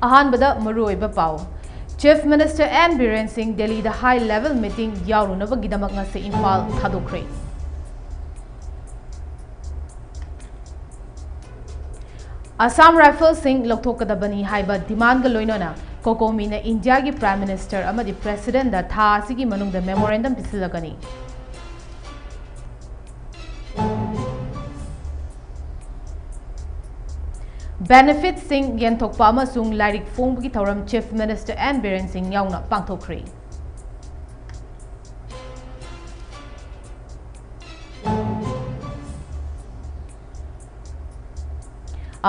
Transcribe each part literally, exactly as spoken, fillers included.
ꯑꯍꯥꯟꯕꯗ ꯃꯔꯨꯑꯣꯏꯕ ꯄꯥꯎ꯫ Chief Minister N Biren Singh ꯗꯦꯜꯂꯤꯗ high level meeting ꯌꯥꯎꯔꯨꯅꯕꯒꯤꯗꯃꯛ ꯉꯁꯤ ꯏꯝꯐꯥꯜ ꯊꯥꯗꯣꯛꯈ꯭ꯔꯦ꯫ ꯑꯁꯥꯝ ꯔꯥꯏꯐꯜꯁꯤꯡ ꯂꯧꯊꯣꯛꯀꯗꯕꯅꯤ ꯍꯥꯏꯕ demandꯒ ꯂꯣꯏꯅꯅ COCOMIꯅ ꯏꯟꯗꯤꯌꯥꯒꯤ Prime Minister ꯑꯃꯗꯤ Presidentꯗ ꯊꯥ ꯑꯁꯤꯒꯤ ꯃꯅꯨꯡꯗ memorandum ꯄꯤꯁꯤꯜꯂꯒꯅꯤ꯫ Benefitꯁꯤꯡ ꯌꯦꯟꯊꯣꯛꯄ ꯑꯃꯁꯨꯡ ꯂꯥꯏꯔꯤꯛ ꯐꯣꯡꯕꯒꯤ ꯊꯧꯔꯝ Chief Minister N Biren Singh ꯌꯥꯎꯅ ꯄꯥꯡꯊꯣꯛꯈ꯭ꯔꯦ꯫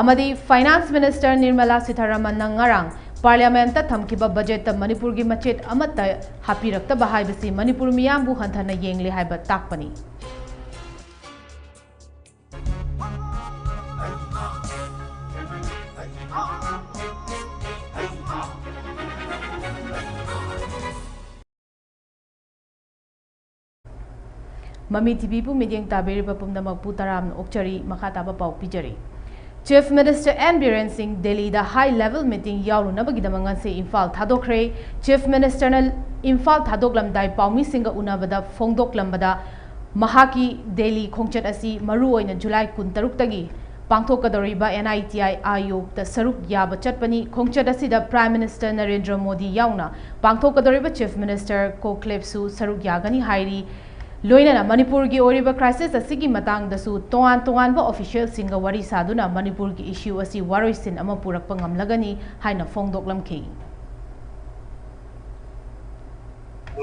ꯑꯃꯗꯤ Finance Minister Nirmala Sitharamanꯅ ꯉꯔꯥꯡ Parliamentꯇ ꯊꯝꯈꯤꯕ budgetꯇ ꯃꯅꯤꯄꯨꯔꯒꯤ ꯃꯆꯦꯠ ꯑꯃꯠꯇ ꯍꯥꯞꯄꯤꯔꯛꯇꯕ ꯍꯥꯏꯕꯁꯤ ꯃꯅꯤꯄꯨꯔ ꯃꯤꯌꯥꯝꯕꯨ ꯍꯟꯊꯅ ꯌꯦꯡꯂꯦ ꯍꯥꯏꯕ ꯇꯥꯛꯄꯅꯤ꯫ ꯃꯃꯤ ꯇꯤꯚꯤꯕꯨ ꯃꯤꯠꯌꯦꯡ ꯇꯥꯕꯤꯔꯤꯕ ꯄꯨꯝꯅꯃꯛꯄꯨ ꯇꯔꯥꯝꯅ ꯑꯣꯛꯆꯔꯤ꯫ ꯃꯈꯥ ꯇꯥꯕ ꯄꯥꯎ ꯄꯤꯖꯔꯤ꯫ Chief Minister N Biren Singh ꯗꯦꯜꯂꯤꯗ high level meeting ꯌꯥꯎꯔꯨꯅꯕꯒꯤꯗꯃꯛ ꯉꯁꯤ ꯏꯝꯐꯥꯜ ꯊꯥꯗꯣꯛꯈ꯭ꯔꯦ꯫ Chief Ministerꯅ ꯏꯝꯐꯥꯜ ꯊꯥꯗꯣꯛꯂꯝꯗꯥꯏ ꯄꯥꯎꯃꯤꯁꯤꯡꯒ ꯎꯅꯕꯗ ꯐꯣꯡꯗꯣꯛꯂꯝꯕꯗ, ꯃꯍꯥꯛꯀꯤ ꯗꯦꯜꯂꯤ ꯈꯣꯡꯆꯠ ꯑꯁꯤ ꯃꯔꯨꯑꯣꯏꯅ ꯖꯨꯂꯥꯏ ꯀꯨꯟꯇꯔꯨꯛꯇꯒꯤ ꯄꯥꯡꯊꯣꯛꯀꯗꯧꯔꯤꯕ NITI Aayogꯇ ꯁꯔꯨꯛ ꯌꯥꯕ ꯆꯠꯄꯅꯤ꯫ ꯈꯣꯡꯆꯠ ꯑꯁꯤꯗ Prime Minister ꯅꯔꯦꯟꯗ꯭ꯔ ꯃꯣꯗꯤ ꯌꯥꯎꯅ ꯄꯥꯡꯊꯣꯛꯀꯗꯧꯔꯤꯕ Chief Minister ꯀꯣꯀ꯭ꯂꯦꯞꯁꯨ ꯁꯔꯨꯛ ꯌꯥꯒꯅꯤ ꯍꯥꯏꯔꯤ꯫ ꯂꯣꯏꯅꯅ ꯃꯅꯤꯄꯨꯔꯒꯤ ꯑꯣꯏꯔꯤꯕ crisis ꯑꯁꯤꯒꯤ ꯃꯇꯥꯡꯗꯁꯨ ꯇꯣꯉꯥꯟ ꯇꯣꯉꯥꯟꯕ officialꯁꯤꯡꯒ ꯋꯥꯔꯤ ꯁꯥꯗꯨꯅ ꯃꯅꯤꯄꯨꯔꯒꯤ issue ꯑꯁꯤ ꯋꯥꯔꯣꯏꯁꯤꯟ ꯑꯃ ꯄꯨꯔꯛꯄ ꯉꯝꯂꯒꯅꯤ ꯍꯥꯏꯅ ꯐꯣꯡꯗꯣꯛꯂꯝꯈꯤ꯫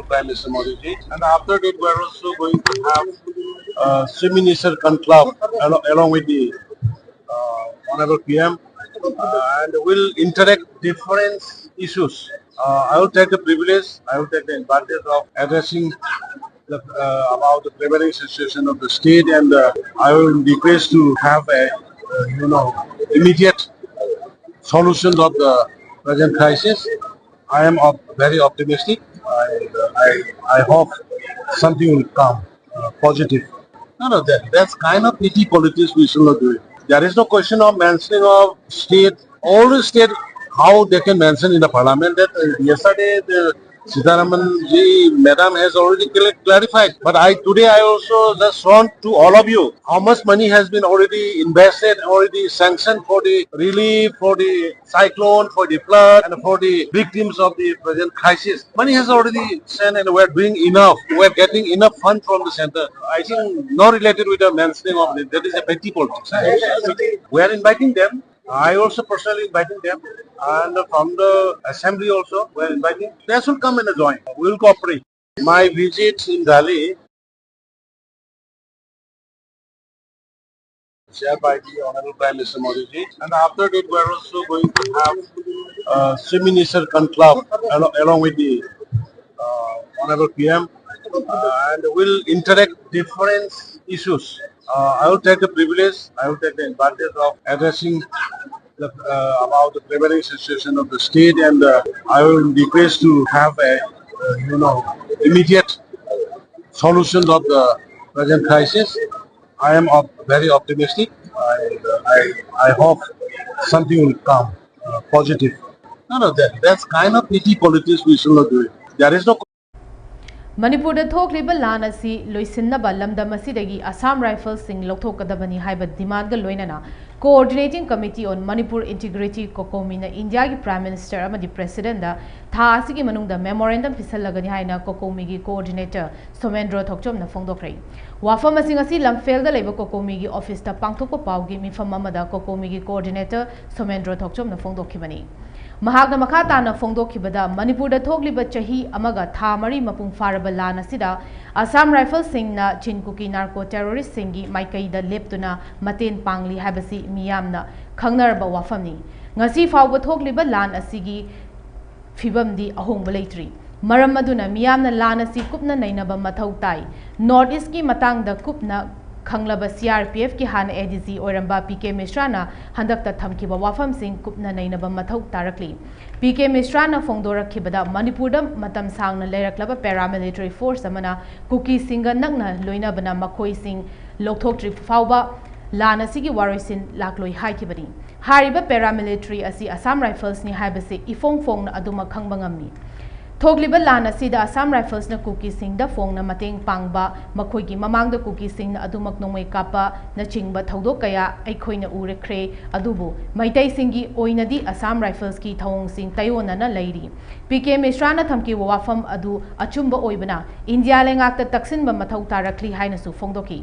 Prime Minister Modi ji, and after that we are also going to have uh, Chief Minister conclave along, along with the uh, Honorable P M, uh, and will interact different issues. Uh, I will take the privilege, I will take the advantage of addressing the, uh, about the prevailing situation of the state, and uh, I will request to have a uh, you know immediate solution of the present crisis. I am op- very optimistic. I, I, I hope something will come uh, positive. No, no, that, that's kind of petty politics we should not do it. There is no question of mentioning of state. All the state How they can mention in the parliament that uh, yesterday the Sitharaman ji madam has already cl- clarified. But I today I also just want to all of you how much money has been already invested, already sanctioned for the relief, for the cyclone, for the flood, and for the victims of the present crisis. Money has already sent, and we're doing enough. We're getting enough fund from the center. I think not related with the mentioning of it. That is a petty politics. We are inviting them. I also personally inviting them, and from the assembly also we are inviting. They should come and join. We will cooperate. My visit in Delhi, chaired by the Honorable Prime Minister Modi ji, and after that we are also going to have uh, Chief Minister conclave along, along with the uh, Honorable P M, uh, and will interact different issues. Uh, I will take the privilege, I will take the advantage of addressing the, uh, about the prevailing situation of the state, and uh, I will request to have a uh, you know immediate solution of the present crisis. I am op- very optimistic. I, uh, I, I hope something will come uh, positive. No, no, that, that's kind of petty politics. We should not do it. There is no ꯃꯅꯤꯄꯨꯔꯗ ꯊꯣꯛꯂꯤꯕ ꯂꯥꯟ ꯑꯁꯤ ꯂꯣꯏꯁꯤꯟꯅꯕ ꯂꯝꯗꯝ ꯑꯁꯤꯗꯒꯤ ꯑꯁꯥꯝ ꯔꯥꯏꯐꯜꯁꯤꯡ ꯂꯧꯊꯣꯛꯀꯗꯕꯅꯤ ꯍꯥꯏꯕ ꯗꯤꯃꯥꯟꯒ ꯂꯣꯏꯅꯅ Coordinating Committee on Manipur Integrity, COCOMI ꯅ ꯏꯟꯗꯤꯌꯥꯒꯤ Prime Minister ꯑꯃꯗꯤ President ꯗ ꯊꯥ ꯑꯁꯤꯒꯤ ꯃꯅꯨꯡꯗ memorandum ꯄꯤꯁꯜꯂꯒꯅꯤ ꯍꯥꯏꯅ COCOMI ꯒꯤ Coordinator ꯁꯣꯃꯦꯟꯗ꯭ꯔꯣ ꯊꯣꯛꯆꯣꯝꯅ ꯐꯣꯡꯗꯣꯛꯈ꯭ꯔꯦ꯫ ꯋꯥꯐꯝ ꯑꯁꯤ ꯉꯁꯤ ꯂꯝꯐꯦꯜꯗ ꯂꯩꯕ COCOMI ꯒꯤ office ꯇ ꯄꯥꯡꯊꯣꯛꯄ ꯄꯥꯎꯒꯤ ꯃꯤꯐꯝ ꯑꯃꯗ COCOMI ꯒꯤ Coordinator ꯁꯣꯃꯦꯟꯗ꯭ꯔꯣ ꯊꯣꯛꯆꯣꯝꯅ ꯐꯣꯡꯗꯣꯛꯈꯤꯕꯅꯤ꯫ ꯃꯍꯥꯛꯅ ꯃꯈꯥ ꯇꯥꯅ ꯐꯣꯡꯗꯣꯛꯈꯤꯕꯗ, ꯃꯅꯤꯄꯨꯔꯗ ꯊꯣꯛꯂꯤꯕ ꯆꯍꯤ ꯑꯃꯒ ꯊꯥ ꯃꯔꯤ ꯃꯄꯨꯡ ꯐꯥꯔꯕ ꯂꯥꯟ ꯑꯁꯤꯗ ꯑꯁꯥꯝ ꯔꯥꯏꯐꯜꯁꯤꯡꯅ ꯆꯤꯟ ꯀꯨꯀꯤ narco terrorist ꯁꯤꯡꯒꯤ ꯃꯥꯏꯀꯩꯗ ꯂꯦꯞꯇꯨꯅ ꯃꯇꯦꯡ ꯄꯥꯡꯂꯤ ꯍꯥꯏꯕꯁꯤ ꯃꯤꯌꯥꯝꯅ ꯈꯪꯅꯔꯕ ꯋꯥꯐꯝꯅꯤ꯫ ꯉꯁꯤ ꯐꯥꯎꯕ ꯊꯣꯛꯂꯤꯕ ꯂꯥꯟ ꯑꯁꯤꯒꯤ ꯐꯤꯕꯝꯗꯤ ꯑꯍꯣꯡꯕ ꯂꯩꯇ꯭ꯔꯤ꯫ ꯃꯔꯝ ꯑꯗꯨꯅ ꯃꯤꯌꯥꯝꯅ ꯂꯥꯟ ꯑꯁꯤ ꯀꯨꯞꯅ ꯅꯩꯅꯕ ꯃꯊꯧ ꯇꯥꯏ꯫ North East ꯀꯤ ꯃꯇꯥꯡꯗ ꯀꯨꯞꯅ ꯈꯪꯂꯕ C R P F ꯀꯤ ꯍꯥꯟꯅ A D G ꯑꯣꯏꯔꯝꯕ P K ꯃꯤꯁ꯭ꯔꯥꯅ ꯍꯟꯗꯛꯇ ꯊꯝꯈꯤꯕ ꯋꯥꯐꯝꯁꯤꯡ ꯀꯨꯞꯅ ꯅꯩꯅꯕ ꯃꯊꯧ ꯇꯥꯔꯛꯂꯤ꯫ P K ꯃꯤꯁ꯭ꯔꯥꯅ ꯐꯣꯡꯗꯣꯔꯛꯈꯤꯕꯗ, ꯃꯅꯤꯄꯨꯔꯗ ꯃꯇꯝ ꯁꯥꯡꯅ ꯂꯩꯔꯛꯂꯕ paramilitary force ꯑꯃꯅ ꯀꯨꯀꯤꯁꯤꯡꯒ ꯅꯛꯅ ꯂꯣꯏꯅꯕꯅ ꯃꯈꯣꯏꯁꯤꯡ ꯂꯧꯊꯣꯛꯇ꯭ꯔꯤ ꯐꯥꯎꯕ ꯂꯥꯟ ꯑꯁꯤꯒꯤ ꯋꯥꯔꯣꯏꯁꯤꯟ ꯂꯥꯛꯂꯣꯏ ꯍꯥꯏꯈꯤꯕꯅꯤ꯫ ꯍꯥꯏꯔꯤꯕ paramilitary ꯑꯁꯤ Assam Riflesꯅꯤ ꯍꯥꯏꯕꯁꯤ ꯏꯐꯣꯡ ꯐꯣꯡꯅ ꯑꯗꯨꯃꯛ ꯈꯪꯕ ꯉꯝꯃꯤ꯫ ꯊꯣꯛꯂꯤꯕ ꯂꯥꯟ ꯑꯁꯤꯗ Assam Riflesꯅ ꯀꯨꯀꯤꯁꯤꯡꯗ ꯐꯣꯡꯅ ꯃꯇꯦꯡ ꯄꯥꯡꯕ, ꯃꯈꯣꯏꯒꯤ ꯃꯃꯥꯡꯗ ꯀꯨꯀꯤꯁꯤꯡꯅ ꯑꯗꯨꯃꯛ ꯅꯣꯡꯃꯩ ꯀꯥꯞꯄꯅꯆꯤꯡꯕ ꯊꯧꯗꯣꯛ ꯀꯌꯥ ꯑꯩꯈꯣꯏꯅ ꯎꯔꯛꯈ꯭ꯔꯦ꯫ ꯑꯗꯨꯕꯨ ꯃꯩꯇꯩꯁꯤꯡꯒꯤ ꯑꯣꯏꯅꯗꯤ Assam Riflesꯀꯤ ꯊꯧꯑꯣꯡꯁꯤꯡ ꯇꯩꯑꯣꯟꯅꯅ ꯂꯩꯔꯤ꯫ ꯄꯤ ꯀꯦ ꯃꯤꯁ꯭ꯔꯥꯅ ꯊꯝꯈꯤꯕ ꯋꯥꯐꯝ ꯑꯗꯨ ꯑꯆꯨꯝꯕ ꯑꯣꯏꯕꯅ ꯏꯟꯗꯤꯌꯥ ꯂꯩꯉꯥꯛꯇ ꯇꯛꯁꯤꯟꯕ ꯃꯊꯧ ꯇꯥꯔꯛꯂꯤ ꯍꯥꯏꯅꯁꯨ ꯐꯣꯡꯗꯣꯛꯈꯤ꯫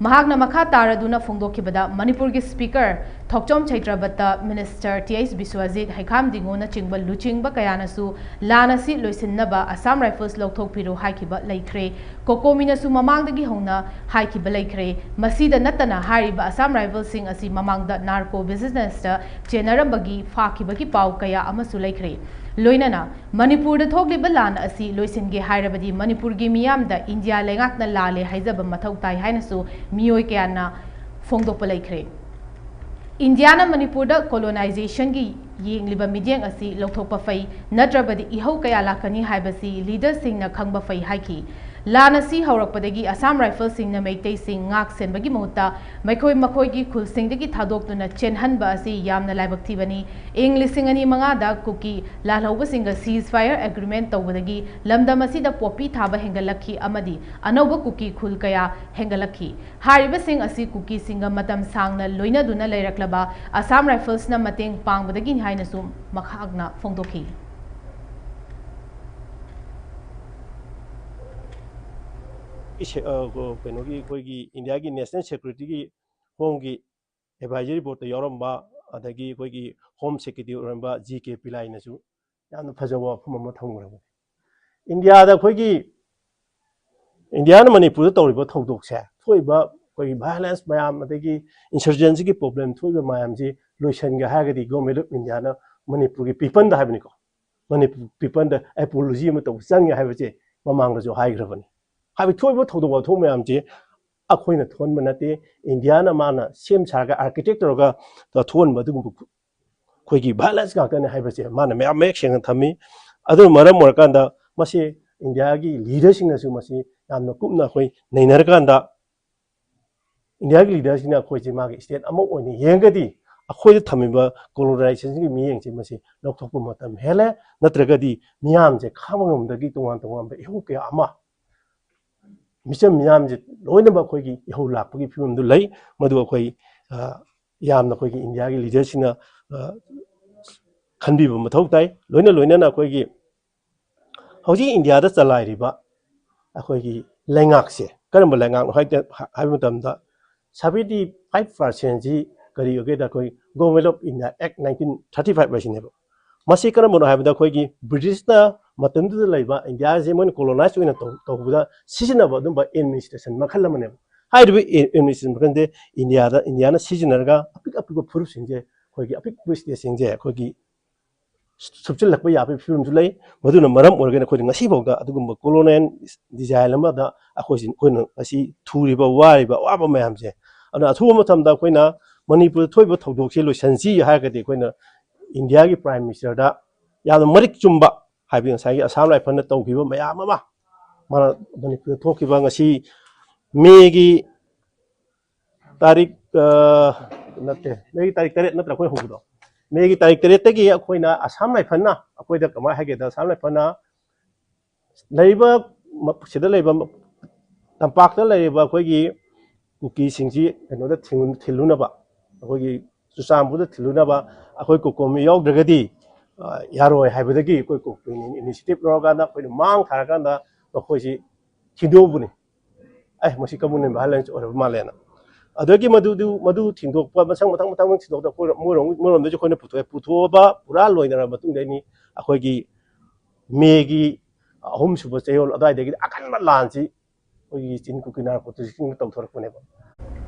ꯃꯍꯥꯛꯅ ꯃꯈꯥ ꯇꯥꯔꯗꯨꯅ ꯐꯣꯡꯗꯣꯛꯈꯤꯕꯗ, ꯃꯅꯤꯄꯨꯔꯒꯤ Speaker ꯊꯣꯛꯆꯣꯝ ꯆꯩꯇ꯭ꯔꯕꯇ, Minister ꯇꯤ ꯑꯩꯆ ꯕꯤꯁ꯭ꯋꯖꯤꯠ, ꯍꯩꯈꯥꯝ ꯗꯤꯉꯣꯅꯆꯤꯡꯕ ꯂꯨꯆꯤꯡꯕ ꯀꯌꯥꯅꯁꯨ ꯂꯥꯟ ꯑꯁꯤ ꯂꯣꯏꯁꯤꯟꯅꯕ Assam Rifles ꯂꯧꯊꯣꯛꯄꯤꯔꯨ ꯍꯥꯏꯈꯤꯕ ꯂꯩꯈ꯭ꯔꯦ꯫ ꯀꯣꯀꯣꯃꯤꯅꯁꯨ ꯃꯃꯥꯡꯗꯒꯤ ꯍꯧꯅ ꯍꯥꯏꯈꯤꯕ ꯂꯩꯈ꯭ꯔꯦ꯫ ꯃꯁꯤꯗ ꯅꯠꯇꯅ ꯍꯥꯏꯔꯤꯕ Assam Riflesꯁꯤꯡ ꯑꯁꯤ ꯃꯃꯥꯡꯗ narco businessꯇ ꯆꯦꯟꯅꯔꯝꯕꯒꯤ ꯐꯥꯈꯤꯕꯒꯤ ꯄꯥꯎ ꯀꯌꯥ ꯑꯃꯁꯨ ꯂꯩꯈ꯭ꯔꯦ꯫ ꯂꯣꯏꯅꯅ ꯃꯅꯤꯄꯨꯔꯗ ꯊꯣꯛꯂꯤꯕ ꯂꯥꯟ ꯑꯁꯤ ꯂꯣꯏꯁꯤꯟꯒꯦ ꯍꯥꯏꯔꯕꯗꯤ ꯃꯅꯤꯄꯨꯔꯒꯤ ꯃꯤꯌꯥꯝꯗ ꯏꯟꯗꯤꯌꯥ ꯂꯩꯉꯥꯛꯅ ꯂꯥꯜꯂꯦ ꯍꯥꯏꯖꯕ ꯃꯊꯧ ꯇꯥꯏ ꯍꯥꯏꯅꯁꯨ ꯃꯤꯑꯣꯏ ꯀꯌꯥꯅ ꯐꯣꯡꯗꯣꯛꯄ ꯂꯩꯈ꯭ꯔꯦ꯫ ꯏꯟꯗꯤꯌꯥꯅ ꯃꯅꯤꯄꯨꯔꯗ colonizationꯒꯤ ꯌꯦꯡꯂꯤꯕ ꯃꯤꯠꯌꯦꯡ ꯑꯁꯤ ꯂꯧꯊꯣꯛꯄ ꯐꯩ, ꯅꯠꯇ꯭ꯔꯕꯗꯤ ꯏꯍꯧ ꯀꯌꯥ ꯂꯥꯛꯀꯅꯤ ꯍꯥꯏꯕꯁꯤ leaderꯁꯤꯡꯅ ꯈꯪꯕ ꯐꯩ ꯍꯥꯏꯈꯤ꯫ ꯂꯥꯟ ꯑꯁꯤ ꯍꯧꯔꯛꯄꯗꯒꯤ Assam Riflesꯁꯤꯡꯅ ꯃꯩꯇꯩꯁꯤꯡ ꯉꯥꯛ ꯁꯦꯟꯕꯒꯤ ꯃꯍꯨꯠꯇ ꯃꯈꯣꯏ ꯃꯈꯣꯏꯒꯤ ꯈꯨꯜꯁꯤꯡꯗꯒꯤ ꯊꯥꯗꯣꯛꯇꯨꯅ ꯆꯦꯟꯍꯟꯕ ꯑꯁꯤ ꯌꯥꯝꯅ ꯂꯥꯏꯕꯛ ꯊꯤꯕꯅꯤ꯫ ꯏꯪ ꯂꯤꯁꯤꯡ ꯑꯅꯤ ꯃꯉꯥꯗ ꯀꯨꯀꯤ ꯂꯥꯜꯍꯧꯕꯁꯤꯡꯒ ceasefire agreement ꯇꯧꯕꯗꯒꯤ ꯂꯝꯗꯝ ꯑꯁꯤꯗ ꯄꯣꯄꯤ ꯊꯥꯕ ꯍꯦꯟꯒꯠꯂꯛꯈꯤ ꯑꯃꯗꯤ ꯑꯅꯧꯕ ꯀꯨꯀꯤ ꯈꯨꯜ ꯀꯌꯥ ꯍꯦꯟꯒꯠꯂꯛꯈꯤ꯫ ꯍꯥꯏꯔꯤꯕꯁꯤꯡ ꯑꯁꯤ ꯀꯨꯀꯤꯁꯤꯡꯒ ꯃꯇꯝ ꯁꯥꯡꯅ ꯂꯣꯏꯅꯗꯨꯅ ꯂꯩꯔꯛꯂꯕ Assam Riflesꯅ ꯃꯇꯦꯡ ꯄꯥꯡꯕꯗꯒꯤꯅꯤ ꯍꯥꯏꯅꯁꯨ ꯃꯍꯥꯛꯅ ꯐꯣꯡꯗꯣꯛꯈꯤ꯫ ꯏꯁꯦ-, ꯑ, ꯀꯣ-, ꯀꯩꯅꯣꯒꯤ ꯑꯩꯈꯣꯏꯒꯤ ꯏꯟꯗꯤꯌꯥꯒꯤ National Securityꯒꯤ Homeꯒꯤ Advisory Boardꯇ ꯌꯥꯎꯔꯝꯕ, ꯑꯗꯒꯤ ꯑꯩꯈꯣꯏꯒꯤ Home Secretary ꯑꯣꯏꯔꯝꯕ ꯖꯤ ꯀꯦ ꯄꯤꯂꯥꯏꯅꯁꯨ ꯌꯥꯝꯅ ꯐꯖꯕ ꯋꯥꯐꯝ ꯑꯃ ꯊꯝꯈ꯭ꯔꯕꯅꯤ꯫ ꯏꯟꯗꯤꯌꯥꯗ ꯑꯩꯈꯣꯏꯒꯤ, ꯏꯟꯗꯤꯌꯥꯅ ꯃꯅꯤꯄꯨꯔꯗ ꯇꯧꯔꯤꯕ ꯊꯧꯗꯣꯛꯁꯦ, ꯊꯣꯛꯏꯕ ꯑꯩꯈꯣꯏꯒꯤ violence ꯃꯌꯥꯝ, ꯑꯗꯒꯤ insurgencyꯒꯤ problem ꯊꯣꯛꯏꯕ ꯃꯌꯥꯝꯁꯤ ꯂꯣꯏꯁꯤꯟꯒꯦ ꯍꯥꯏꯔꯒꯗꯤ Government of Indiaꯅ ꯃꯅꯤꯄꯨꯔꯒꯤ peopleꯗ ꯍꯥꯏꯕꯅꯤꯀꯣ, ꯃꯅꯤꯄꯨꯔ peopleꯗ apology ꯑꯃ ꯇꯧꯕ ꯆꯪꯉꯦ ꯍꯥꯏꯕꯁꯦ ꯃꯃꯥꯡꯗꯁꯨ ꯍꯥꯏꯈ꯭ꯔꯕꯅꯤ꯫ ꯍꯥꯏꯕꯗꯤ ꯊꯣꯛꯏꯕ ꯊꯧꯗꯣꯛ ꯋꯥꯊꯣꯛ ꯃꯌꯥꯝꯁꯦ ꯑꯩꯈꯣꯏꯅ ꯊꯣꯛꯍꯟꯕ ꯅꯠꯇꯦ, ꯏꯟꯗꯤꯌꯥꯅ ꯃꯥꯅ ꯁꯦꯝ ꯁꯥꯔꯒ architect ꯇꯧꯔꯒ ꯊꯣꯛꯍꯟꯕ ꯑꯗꯨꯒꯨꯝꯕ ꯑꯩꯈꯣꯏꯒꯤ violence ꯉꯥꯛꯇꯅꯤ ꯍꯥꯏꯕꯁꯦ ꯃꯥꯅ ꯃꯌꯥꯝ ꯃꯌꯦꯛ ꯁꯦꯡꯅ ꯊꯝꯃꯤ꯫ ꯑꯗꯨꯅ ꯃꯔꯝ ꯑꯣꯏꯔꯀꯥꯟꯗ ꯃꯁꯤ ꯏꯟꯗꯤꯌꯥꯒꯤ leaderꯁꯤꯡꯅꯁꯨ ꯃꯁꯤ ꯌꯥꯝꯅ ꯀꯨꯞꯅ ꯑꯩꯈꯣꯏ ꯅꯩꯅꯔꯀꯥꯟꯗ ꯏꯟꯗꯤꯌꯥꯒꯤ ꯂꯤꯗꯔꯁꯤꯅ ꯑꯩꯈꯣꯏꯁꯦ ꯃꯥꯒꯤ ꯁ꯭ꯇꯦꯠ ꯑꯃ ꯑꯣꯏꯅ ꯌꯦꯡꯉꯒꯗꯤ ꯑꯩꯈꯣꯏꯗ ꯊꯝꯃꯤꯕ ꯀꯣꯂꯣꯅꯥꯏꯖꯦꯁꯟꯒꯤ ꯃꯤꯠꯌꯦꯡꯁꯦ ꯃꯁꯤ ꯂꯧꯊꯣꯛꯄ ꯃꯇꯝ ꯍꯦꯜꯂꯦ, ꯅꯠꯇ꯭ꯔꯒꯗꯤ ꯃꯤꯌꯥꯝꯁꯦ ꯈꯥꯡꯕ ꯉꯝꯗꯒꯤ ꯇꯣꯉꯥꯟ ꯇꯣꯉꯥꯟꯕ ꯏꯍꯧ ꯀꯌꯥ ꯑꯃ ꯃꯤꯆꯝ ꯃꯤꯌꯥꯝꯁꯦ ꯂꯣꯏꯅꯃꯛ ꯑꯩꯈꯣꯏꯒꯤ ꯏꯍꯧ ꯂꯥꯛꯄꯒꯤ ꯐꯤꯕꯝꯗꯨ ꯂꯩ꯫ ꯃꯗꯨ ꯑꯩꯈꯣꯏ ꯌꯥꯝꯅ ꯑꯩꯈꯣꯏꯒꯤ ꯏꯟꯗꯤꯌꯥꯒꯤ ꯂꯤꯗꯔꯁꯤꯡꯅ ꯈꯟꯕꯤꯕ ꯃꯊꯧ ꯇꯥꯏ꯫ ꯂꯣꯏꯅ ꯂꯣꯏꯅꯅ ꯑꯩꯈꯣꯏꯒꯤ ꯍꯧꯖꯤꯛ ꯏꯟꯗꯤꯌꯥꯗ ꯆꯂꯥꯏꯔꯤꯕ ꯑꯩꯈꯣꯏꯒꯤ ꯂꯩꯉꯥꯛꯁꯦ ꯀꯔꯝꯕ ꯂꯩꯉꯥꯛꯅꯣ ꯍꯥꯏꯕ ꯃꯇꯝꯗ seventy five percentꯁꯤ ꯀꯔꯤ ꯑꯣꯏꯒꯦꯗ ꯑꯩꯈꯣꯏ Government of India Act nineteen thirty five ꯍꯥꯏꯁꯤꯅꯦꯕ꯫ ꯃꯁꯤ ꯀꯔꯝꯕꯅꯣ ꯍꯥꯏꯕꯗ ꯑꯩꯈꯣꯏꯒꯤ ꯕ꯭ꯔꯤꯇꯤꯁꯅ ꯃꯇꯝꯗꯨꯗ ꯂꯩꯕ ꯏꯟꯗꯤꯌꯥꯁꯦ ꯃꯣꯏꯅ ꯀꯣꯂꯣꯅꯥꯏꯁ ꯑꯣꯏꯅ ꯇꯧꯕꯗ ꯁꯤꯖꯤꯟꯅꯕ ꯑꯗꯨꯝꯕ ꯑꯦꯗꯃꯤꯅꯤꯁꯇ꯭ꯔꯦꯁꯟ ꯃꯈꯜ ꯑꯃꯅꯦꯕ꯫ ꯍꯥꯏꯔꯤꯕ ꯑꯦꯗꯃꯤꯅꯤꯁꯇ꯭ꯔꯦꯁꯟ ꯃꯈꯜꯁꯦ ꯏꯟꯗꯤꯌꯥꯗ ꯏꯟꯗꯤꯌꯥꯅ ꯁꯤꯖꯤꯟꯅꯔꯒ ꯑꯄꯤꯛ ꯑꯄꯤꯛꯄ ꯐꯨꯔꯨꯞꯁꯤꯡꯁꯦ ꯑꯩꯈꯣꯏꯒꯤ ꯑꯄꯤꯛꯄ ꯁ꯭ꯇꯦꯠꯁꯤꯡꯁꯦ ꯑꯩꯈꯣꯏꯒꯤ ꯁꯨꯞꯆꯤꯜꯂꯛꯄ ꯌꯥꯕꯒꯤ ꯐꯤꯕꯝꯁꯨ ꯂꯩ꯫ ꯃꯗꯨꯅ ꯃꯔꯝ ꯑꯣꯏꯔꯒꯅ ꯑꯩꯈꯣꯏꯅ ꯉꯁꯤꯐꯥꯎꯗ ꯑꯗꯨꯒꯨꯝꯕ ꯀꯣꯂꯣꯅꯤꯌꯦꯜ ꯗꯤꯖꯥꯏꯟ ꯑꯃꯗ ꯑꯩꯈꯣꯏꯁꯤ ꯑꯩꯈꯣꯏꯅ ꯉꯁꯤ ꯊꯨꯔꯤꯕ ꯋꯥꯔꯤꯕ ꯑꯋꯥꯕ ꯃꯌꯥꯝꯁꯦ꯫ ꯑꯗꯨꯅ ꯑꯊꯨꯕ ꯃꯇꯝꯗ ꯑꯩꯈꯣꯏꯅ ꯃꯅꯤꯄꯨꯔꯗ ꯊꯣꯛꯏꯕ ꯊꯧꯗꯣꯛꯁꯤ ꯂꯣꯏꯁꯤꯟꯁꯤ ꯍꯥꯏꯔꯒꯗꯤ ꯑꯩꯈꯣꯏꯅ ꯏꯟꯗꯤꯌꯥꯒꯤ ꯄ꯭ꯔꯥꯏꯝ ꯃꯤꯅꯤꯁꯇꯔꯗ ꯌꯥꯝꯅ ꯃꯔꯤꯛ ꯆꯨꯝꯕ, ꯍꯥꯏꯕꯗꯤ ꯉꯁꯥꯏꯒꯤ ꯑꯁꯥꯝ ꯔꯥꯏꯐꯜꯅ ꯇꯧꯈꯤꯕ ꯃꯌꯥꯝ ꯑꯃ, ꯃꯥꯅ ꯃꯅꯤꯄꯨꯔꯗ ꯊꯣꯛꯈꯤꯕ ꯉꯁꯤ ꯃꯦꯒꯤ ꯇꯥꯔꯤꯛ ꯅꯠꯇꯦ, ꯃꯦꯒꯤ ꯇꯥꯔꯤꯛ ꯇꯔꯦꯠ ꯅꯠꯇ꯭ꯔꯥ ꯑꯩꯈꯣꯏ ꯍꯧꯕꯗꯣ? ꯃꯦꯒꯤ ꯇꯥꯔꯤꯛ ꯇꯔꯦꯠꯇꯒꯤ ꯑꯩꯈꯣꯏꯅ ꯑꯁꯥꯝ ꯔꯥꯏꯐꯜꯅ, ꯑꯩꯈꯣꯏꯗ ꯀꯃꯥꯏꯅ ꯍꯥꯏꯒꯦꯗ, ꯑꯁꯥꯝ ꯔꯥꯏꯐꯜꯅ ꯂꯩꯔꯤꯕ ꯁꯤꯗ ꯂꯩꯕ ꯇꯝꯄꯥꯛꯇ ꯂꯩꯔꯤꯕ ꯑꯩꯈꯣꯏꯒꯤ ꯀꯨꯀꯤꯁꯤꯡꯁꯤ ꯀꯩꯅꯣꯗ ꯊꯤꯜꯂꯨꯅꯕ, ꯑꯩꯈꯣꯏꯒꯤ ꯆꯨꯔꯆꯥꯟꯄꯨꯔꯗ ꯊꯤꯜꯂꯨꯅꯕ ꯑꯩꯈꯣꯏ ꯀꯣꯀꯣꯃꯤ ꯌꯥꯎꯗ꯭ꯔꯒꯗꯤ ꯌꯥꯔꯣꯏ ꯍꯥꯏꯕꯗꯒꯤ ꯑꯩꯈꯣꯏ ꯀꯣꯀꯣꯃꯤꯅ ꯏꯅꯤꯁꯤꯌꯦꯇꯤꯚ ꯂꯧꯔꯀꯥꯟꯗ ꯑꯩꯈꯣꯏꯅ ꯃꯥꯡ ꯊꯥꯔꯀꯥꯟꯗ ꯃꯈꯣꯏꯁꯤ ꯊꯤꯟꯗꯣꯛꯎꯕꯅꯤ꯫ ꯑꯦ, ꯃꯁꯤ ꯀꯃꯨꯅꯦꯜ ꯚꯥꯏꯑꯣꯂꯦꯟꯁ ꯑꯣꯏꯔꯕ ꯃꯥꯜꯂꯦꯅ꯫ ꯑꯗꯒꯤ ꯃꯗꯨꯗꯨ ꯃꯗꯨ ꯊꯤꯟꯗꯣꯛꯄ ꯃꯊꯪ ꯃꯊꯪ ꯃꯊꯪ ꯊꯤꯟꯗꯣꯛꯇ ꯑꯩꯈꯣꯏ ꯃꯣꯏꯔꯣꯝ ꯃꯣꯏꯔꯣꯝꯗꯁꯨ ꯑꯩꯈꯣꯏꯅ ꯄꯨꯊꯣꯛꯑꯦ꯫ ꯄꯨꯊꯣꯛꯑꯕ ꯄꯨꯔꯥ ꯂꯣꯏꯅꯔꯕ ꯃꯇꯨꯡꯗꯅꯤ ꯑꯩꯈꯣꯏꯒꯤ ꯃꯦꯒꯤ ꯑꯍꯨꯝꯁꯨꯕ ꯆꯌꯣꯜ ꯑꯗꯨꯋꯥꯏꯗꯒꯤꯗꯤ ꯑꯀꯟꯕ ꯂꯥꯟꯁꯤ ꯑꯩꯈꯣꯏꯒꯤ ꯆꯤꯟ ꯀꯨꯀꯤ ꯅꯥꯔꯛꯄ ꯇꯨꯔꯤꯁꯁꯤꯡꯅ ꯇꯧꯊꯣꯔꯛꯄꯅꯦꯕ꯫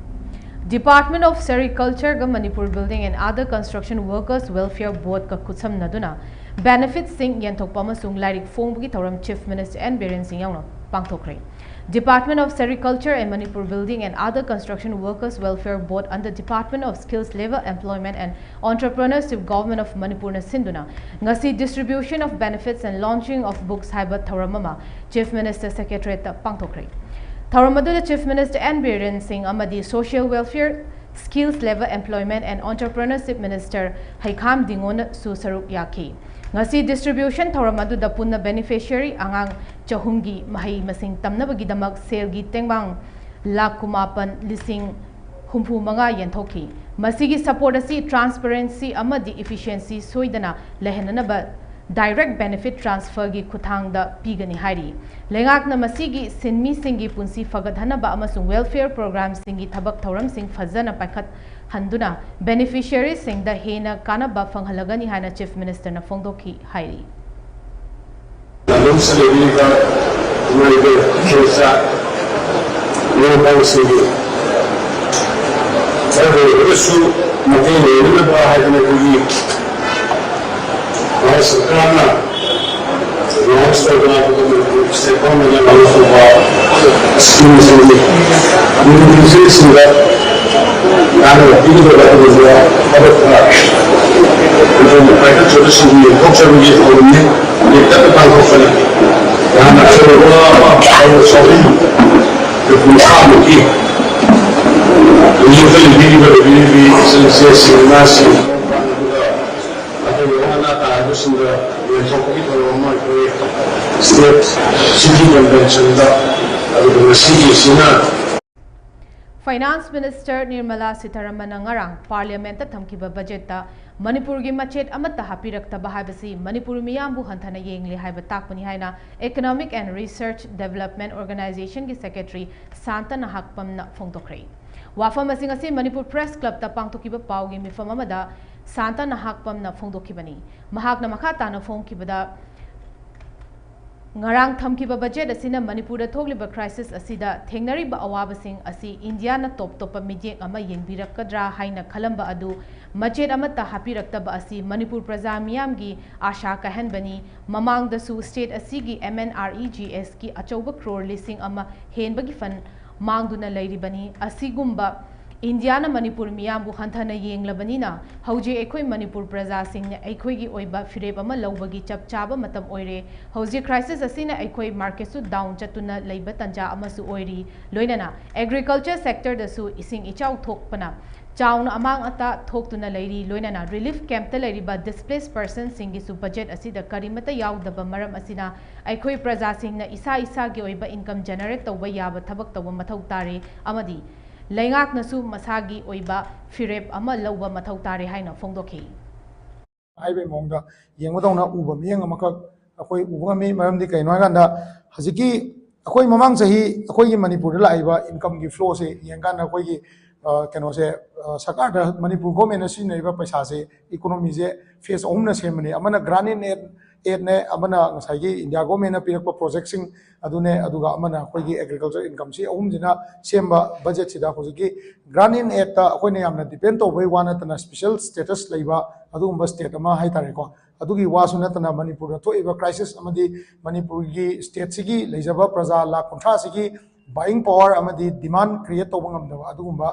Department of Sericulture ꯒ Manipur Building and Other Construction Workers Welfare Board ꯀ ꯈꯨꯠꯁꯝꯅꯗꯨꯅ ꯕꯦꯅꯤꯐꯤꯠꯁꯤꯡ ꯌꯦꯟꯊꯣꯛꯄ ꯑꯃꯁꯨꯡ ꯂꯥꯏꯔꯤꯛ ꯐꯣꯡꯕꯒꯤ ꯊꯧꯔꯝ Chief Minister N Biren Singh ꯌꯥꯎꯅ ꯄꯥꯡꯊꯣꯛꯈ꯭ꯔꯦ꯫ Department of Sericulture and Manipur Building and Other Construction Workers Welfare Board under Department of Skills, Labour, Employment and Entrepreneurship, Government of Manipur ꯅ ꯁꯤꯟꯗꯨꯅ ꯉꯁꯤ Distribution of Benefits and Launching of Books ꯍꯥꯏꯕ ꯊꯧꯔꯝ ꯑꯃ Chief Minister Secretariat ꯇ ꯄꯥꯡꯊꯣꯛꯈ꯭ꯔꯦ꯫ ꯊꯧꯔꯝ ꯑꯗꯨꯗ Chief Minister N Biren Singh ꯑꯃꯗꯤ Social Welfare, Skills Level Employment and Entrepreneurship Minister ꯍꯩꯈꯥꯝ ꯗꯤꯡꯉꯣꯅꯁꯨ ꯁꯔꯨꯛ ꯌꯥꯈꯤ꯫ ꯉꯁꯤ distribution ꯊꯧꯔꯝ ꯑꯗꯨꯗ ꯄꯨꯟꯅ beneficiary ꯑꯉꯥꯡ ꯆꯍꯨꯝꯒꯤ ꯃꯍꯩ ꯃꯁꯤꯡ ꯇꯝꯅꯕꯒꯤꯗꯃꯛ ꯁꯦꯜꯒꯤ ꯇꯦꯡꯕꯥꯡ ꯂꯥꯈ ꯀꯨꯟꯃꯥꯄꯟ ꯂꯤꯁꯤꯡ ꯍꯨꯝꯐꯨ ꯃꯉꯥ ꯌꯦꯟꯊꯣꯛꯈꯤ꯫ ꯃꯁꯤꯒꯤ support ꯑꯁꯤ transparency ꯑꯃꯗꯤ efficiency ꯁꯣꯏꯗꯅ ꯂꯩꯍꯟꯅꯅꯕ direct benefit transfer ꯒꯤ ꯈꯨꯠꯊꯥꯡꯗ ꯄꯤꯒꯅꯤ ꯍꯥꯏꯔꯤ꯫ ꯂꯩꯉꯥꯛꯅ ꯃꯁꯤꯒꯤ ꯁꯤꯟꯃꯤꯁꯤꯡꯒꯤ ꯄꯨꯟꯁꯤ ꯐꯒꯠꯍꯟꯅꯕ ꯑꯃꯁꯨꯡ welfare program ꯁꯤꯡꯒꯤ ꯊꯕꯛ ꯊꯧꯔꯝꯁꯤꯡ ꯐꯖꯅ ꯄꯥꯏꯈꯠꯍꯟꯗꯨꯅ beneficiary ꯁꯤꯡꯗ ꯍꯦꯟꯅ ꯀꯥꯟꯅꯕ ꯐꯪꯍꯜꯂꯒꯅꯤ ꯍꯥꯏꯅ Chief Minister ꯅ ꯐꯣꯡꯗꯣꯛꯈꯤ ꯍꯥꯏꯔꯤ꯫ ꯂꯝꯗꯝꯁꯤꯗ ꯂꯩꯕꯤꯔꯤꯕ ꯏꯃꯥ ꯏꯕꯦꯜ ꯏꯆꯤꯜ ꯏꯆꯥ ꯏꯅꯥꯎꯄꯥꯁꯤꯡꯒꯤ ꯈꯔ ꯑꯣꯏꯔꯒꯁꯨ ꯃꯇꯦꯡ ꯑꯣꯏꯅꯅꯕ ꯍꯥꯏꯗꯅ ꯑꯩꯈꯣꯏꯒꯤ ꯚꯥꯔꯠ ꯁꯔꯀꯥꯔꯅ launch ꯇꯧꯕ, ꯑꯗꯨꯒ ꯃꯅꯤꯄꯨꯔ state government ꯅ launch ꯇꯧꯕ scheme ꯁꯤꯡ beneficiary ꯁꯤꯡꯗ ꯀꯥꯟꯅꯕ ꯄꯤꯒꯗꯕ ꯑꯗꯨꯒꯨꯝꯕ ꯊꯕꯛ ꯈꯔ ꯑꯩꯈꯣꯏꯅ ꯄꯥꯏꯈꯠꯆꯕꯁꯤꯡꯕꯨ ꯌꯦꯡꯊꯣꯛꯆꯕꯒꯤ ꯊꯧꯔꯝꯅꯤ꯫ ꯇꯦꯟꯇꯛꯅ ꯄꯥꯡꯊꯣꯛꯄꯅꯤ꯫ ꯌꯥꯝꯅ ꯑꯆꯧꯕ ꯊꯧꯔꯝ ꯆꯍꯨꯝ ꯀꯨꯟꯊ꯭ꯔꯥꯃꯨꯛꯀꯤ ꯍꯧꯖꯤꯛ ꯑꯩꯈꯣꯏ ꯂꯩꯕꯤꯔꯤꯕ ꯂꯩꯕꯤꯔꯤꯕꯤ ꯏꯆꯜ ꯏꯆꯦꯁꯤꯡ, ꯏꯃꯥꯁꯤꯡ, ꯑꯗꯨꯒ ꯑꯇꯩ ꯑꯋꯥ ꯑꯅꯥ ꯇꯥꯔꯕꯁꯤꯡꯗ ꯌꯦꯟꯊꯣꯛꯄꯒꯤ ꯊꯧꯔꯝ ꯑꯃ ꯑꯩꯈꯣꯏ state city convention ꯗ, ꯑꯗꯨꯒ ꯉꯁꯤꯒꯤꯁꯤꯅ Finance Minister ꯅꯤꯔꯃꯂꯥ ꯁꯤꯊꯥꯔꯥꯃꯟꯅ ꯉꯔꯥꯡ Parliament ꯇ ꯊꯝꯈꯤꯕ budget ꯇ ꯃꯅꯤꯄꯨꯔꯒꯤ ꯃꯆꯦꯠ ꯑꯃꯠꯇ ꯍꯥꯞꯄꯤꯔꯛꯇꯕ ꯍꯥꯏꯕꯁꯤ ꯃꯅꯤꯄꯨꯔ ꯃꯤꯌꯥꯝꯕꯨ ꯍꯟꯊꯅ ꯌꯦꯡꯂꯤ ꯍꯥꯏꯕ ꯇꯥꯛꯄꯅꯤ ꯍꯥꯏꯅ Economic and Research Development Organisation ꯒꯤ Secretary ꯁꯥꯟꯇ ꯅꯍꯥꯛꯄꯝꯅ ꯐꯣꯡꯗꯣꯛꯈ꯭ꯔꯦ꯫ ꯋꯥꯐꯝ ꯑꯁꯤ ꯉꯁꯤ ꯃꯅꯤꯄꯨꯔ Press Club ꯇ ꯄꯥꯡꯊꯣꯛꯈꯤꯕ ꯄꯥꯎꯒꯤ ꯃꯤꯐꯝ ꯑꯃꯗ ꯁꯥꯟꯇ ꯅꯍꯥꯛꯄꯝꯅ ꯐꯣꯡꯗꯣꯛꯈꯤꯕꯅꯤ꯫ ꯃꯍꯥꯛꯅ ꯃꯈꯥ ꯇꯥꯅ ꯐꯣꯡꯈꯤꯕꯗ, ꯉꯔꯥꯡ ꯊꯝꯈꯤꯕ budget ꯑꯁꯤꯅ ꯃꯅꯤꯄꯨꯔꯗ ꯊꯣꯛꯂꯤꯕ crisis ꯑꯁꯤꯗ ꯊꯦꯡꯅꯔꯤꯕ ꯑꯋꯥꯕꯁꯤꯡ ꯑꯁꯤ ꯏꯟꯗꯤꯌꯥꯅ ꯇꯣꯞ ꯇꯣꯞꯄ ꯃꯤꯠꯌꯦꯡ ꯑꯃ ꯌꯦꯡꯕꯤꯔꯛꯀꯗ꯭ꯔꯥ ꯍꯥꯏꯅ ꯈꯜꯂꯝꯕ ꯑꯗꯨ ꯃꯆꯦꯠ ꯑꯃꯠꯇ ꯍꯥꯞꯄꯤꯔꯛꯇꯕ ꯑꯁꯤ ꯃꯅꯤꯄꯨꯔ ꯄ꯭ꯔꯖꯥ ꯃꯤꯌꯥꯝꯒꯤ ꯑꯥꯁꯥ ꯀꯥꯏꯍꯟꯕꯅꯤ꯫ ꯃꯃꯥꯡꯗꯁꯨ state ꯑꯁꯤꯒꯤ M N R E G S ꯀꯤ ꯑꯆꯧꯕ crore ꯂꯤꯁꯤꯡ ꯑꯃ ꯍꯦꯟꯕꯒꯤ fund ꯃꯥꯡꯗꯨꯅ ꯂꯩꯔꯤꯕꯅꯤ꯫ ꯑꯁꯤꯒꯨꯝꯕ ꯏꯟꯗꯤꯌꯥꯅ ꯃꯅꯤꯄꯨꯔ ꯃꯤꯌꯥꯝꯕꯨ ꯍꯟꯊꯅ ꯌꯦꯡꯂꯕꯅꯤꯅ ꯍꯧꯖꯤꯛ ꯑꯩꯈꯣꯏ ꯃꯅꯤꯄꯨꯔ ꯄ꯭ꯔꯖꯥꯁꯤꯡꯅ ꯑꯩꯈꯣꯏꯒꯤ ꯑꯣꯏꯕ ꯐꯤꯔꯦꯞ ꯑꯃ ꯂꯧꯕꯒꯤ ꯆꯞ ꯆꯥꯕ ꯃꯇꯝ ꯑꯣꯏꯔꯦ꯫ ꯍꯧꯖꯤꯛ crisis ꯑꯁꯤꯅ ꯑꯩꯈꯣꯏ marketꯁꯨ down ꯆꯠꯇꯨꯅ ꯂꯩꯕ ꯇꯥꯟꯖꯥ ꯑꯃꯁꯨ ꯑꯣꯏꯔꯤ꯫ ꯂꯣꯏꯅꯅ agriculture sectorꯗꯁꯨ ꯏꯁꯤꯡ ꯏꯆꯥꯎ ꯊꯣꯛꯄꯅ ꯆꯥꯎꯅ ꯑꯃꯥꯡ ꯑꯇꯥ ꯊꯣꯛꯇꯨꯅ ꯂꯩꯔꯤ꯫ ꯂꯣꯏꯅꯅ relief campꯇ ꯂꯩꯔꯤꯕ displaced personꯁꯤꯡꯒꯤꯁꯨ budget ꯑꯁꯤꯗ ꯀꯔꯤꯃꯠꯇ ꯌꯥꯎꯗꯕ ꯃꯔꯝ ꯑꯁꯤꯅ ꯑꯩꯈꯣꯏ ꯄ꯭ꯔꯖꯥꯁꯤꯡꯅ ꯏꯁꯥ ꯏꯁꯥꯒꯤ ꯑꯣꯏꯕ income generate ꯇꯧꯕ ꯌꯥꯕ ꯊꯕꯛ ꯇꯧꯕ ꯃꯊꯧ ꯇꯥꯔꯦ ꯑꯃꯗꯤ ꯂꯩꯉꯥꯛꯅꯁꯨ ꯃꯁꯥꯒꯤ ꯑꯣꯏꯕ ꯐꯤꯔꯦꯞ ꯑꯃ ꯂꯧꯕ ꯃꯊꯧ ꯇꯥꯔꯦ ꯍꯥꯏꯅ ꯐꯣꯡꯗꯣꯛꯈꯤ꯫ ꯍꯥꯏꯕꯒꯤ ꯃꯑꯣꯡꯗ ꯌꯦꯡꯕꯗꯧꯅ ꯎꯕ ꯃꯤꯠꯌꯦꯡ ꯑꯃꯈꯛ ꯑꯩꯈꯣꯏ ꯎꯕ ꯉꯝꯃꯤ꯫ ꯃꯔꯝꯗꯤ ꯀꯩꯅꯣ ꯍꯥꯏꯀꯥꯟꯗ ꯍꯧꯖꯤꯛꯀꯤ ꯑꯩꯈꯣꯏ ꯃꯃꯥꯡ ꯆꯍꯤ ꯑꯩꯈꯣꯏꯒꯤ ꯃꯅꯤꯄꯨꯔꯗ ꯂꯥꯛꯏꯕ incomeꯒꯤ flowꯁꯦ ꯌꯦꯡꯀꯥꯟꯗ ꯑꯩꯈꯣꯏꯒꯤ ꯀꯩꯅꯣꯁꯦ ꯁꯔꯀꯥꯔꯗ ꯃꯅꯤꯄꯨꯔ governmentꯅ ꯁꯤꯖꯤꯟꯅꯔꯤꯕ ꯄꯩꯁꯥꯁꯦ economyꯁꯦ phase ꯑꯍꯨꯝꯅ ꯁꯦꯝꯕꯅꯤ꯫ ꯑꯃꯅ grant in aid aidꯅꯦ, ꯑꯃꯅ ꯉꯁꯥꯏꯒꯤ India governmentꯅ ꯄꯤꯔꯛꯄ projectꯁꯤꯡ ꯑꯗꯨꯅꯦ, ꯑꯗꯨꯒ ꯑꯃꯅ ꯑꯩꯈꯣꯏꯒꯤ agriculture incomeꯁꯤ ꯑꯍꯨꯝꯁꯤꯅ ꯁꯦꯝꯕ budgetꯁꯤꯗ ꯍꯧꯖꯤꯛꯀꯤ grant in aidꯇ ꯑꯩꯈꯣꯏꯅ ꯌꯥꯝꯅ depend ꯇꯧꯕꯒꯤ ꯋꯥ ꯅꯠꯇꯅ special status ꯂꯩꯕ ꯑꯗꯨꯒꯨꯝꯕ state ꯑꯃ ꯍꯥꯏꯇꯥꯔꯦꯀꯣ꯫ ꯑꯗꯨꯒꯤ ꯋꯥꯁꯨ ꯅꯠꯇꯅ ꯃꯅꯤꯄꯨꯔꯗ ꯊꯣꯛꯏꯕ crisis ꯑꯃꯗꯤ ꯃꯅꯤꯄꯨꯔꯒꯤ stateꯁꯤꯒꯤ ꯂꯩꯖꯕ ꯄ꯭ꯔꯖꯥ ꯂꯥꯈ ꯀꯨꯟꯊ꯭ꯔꯥꯁꯤꯒꯤ buying power ꯑꯃꯗꯤ demand create ꯇꯧꯕ ꯉꯝꯗꯕ ꯑꯗꯨꯒꯨꯝꯕ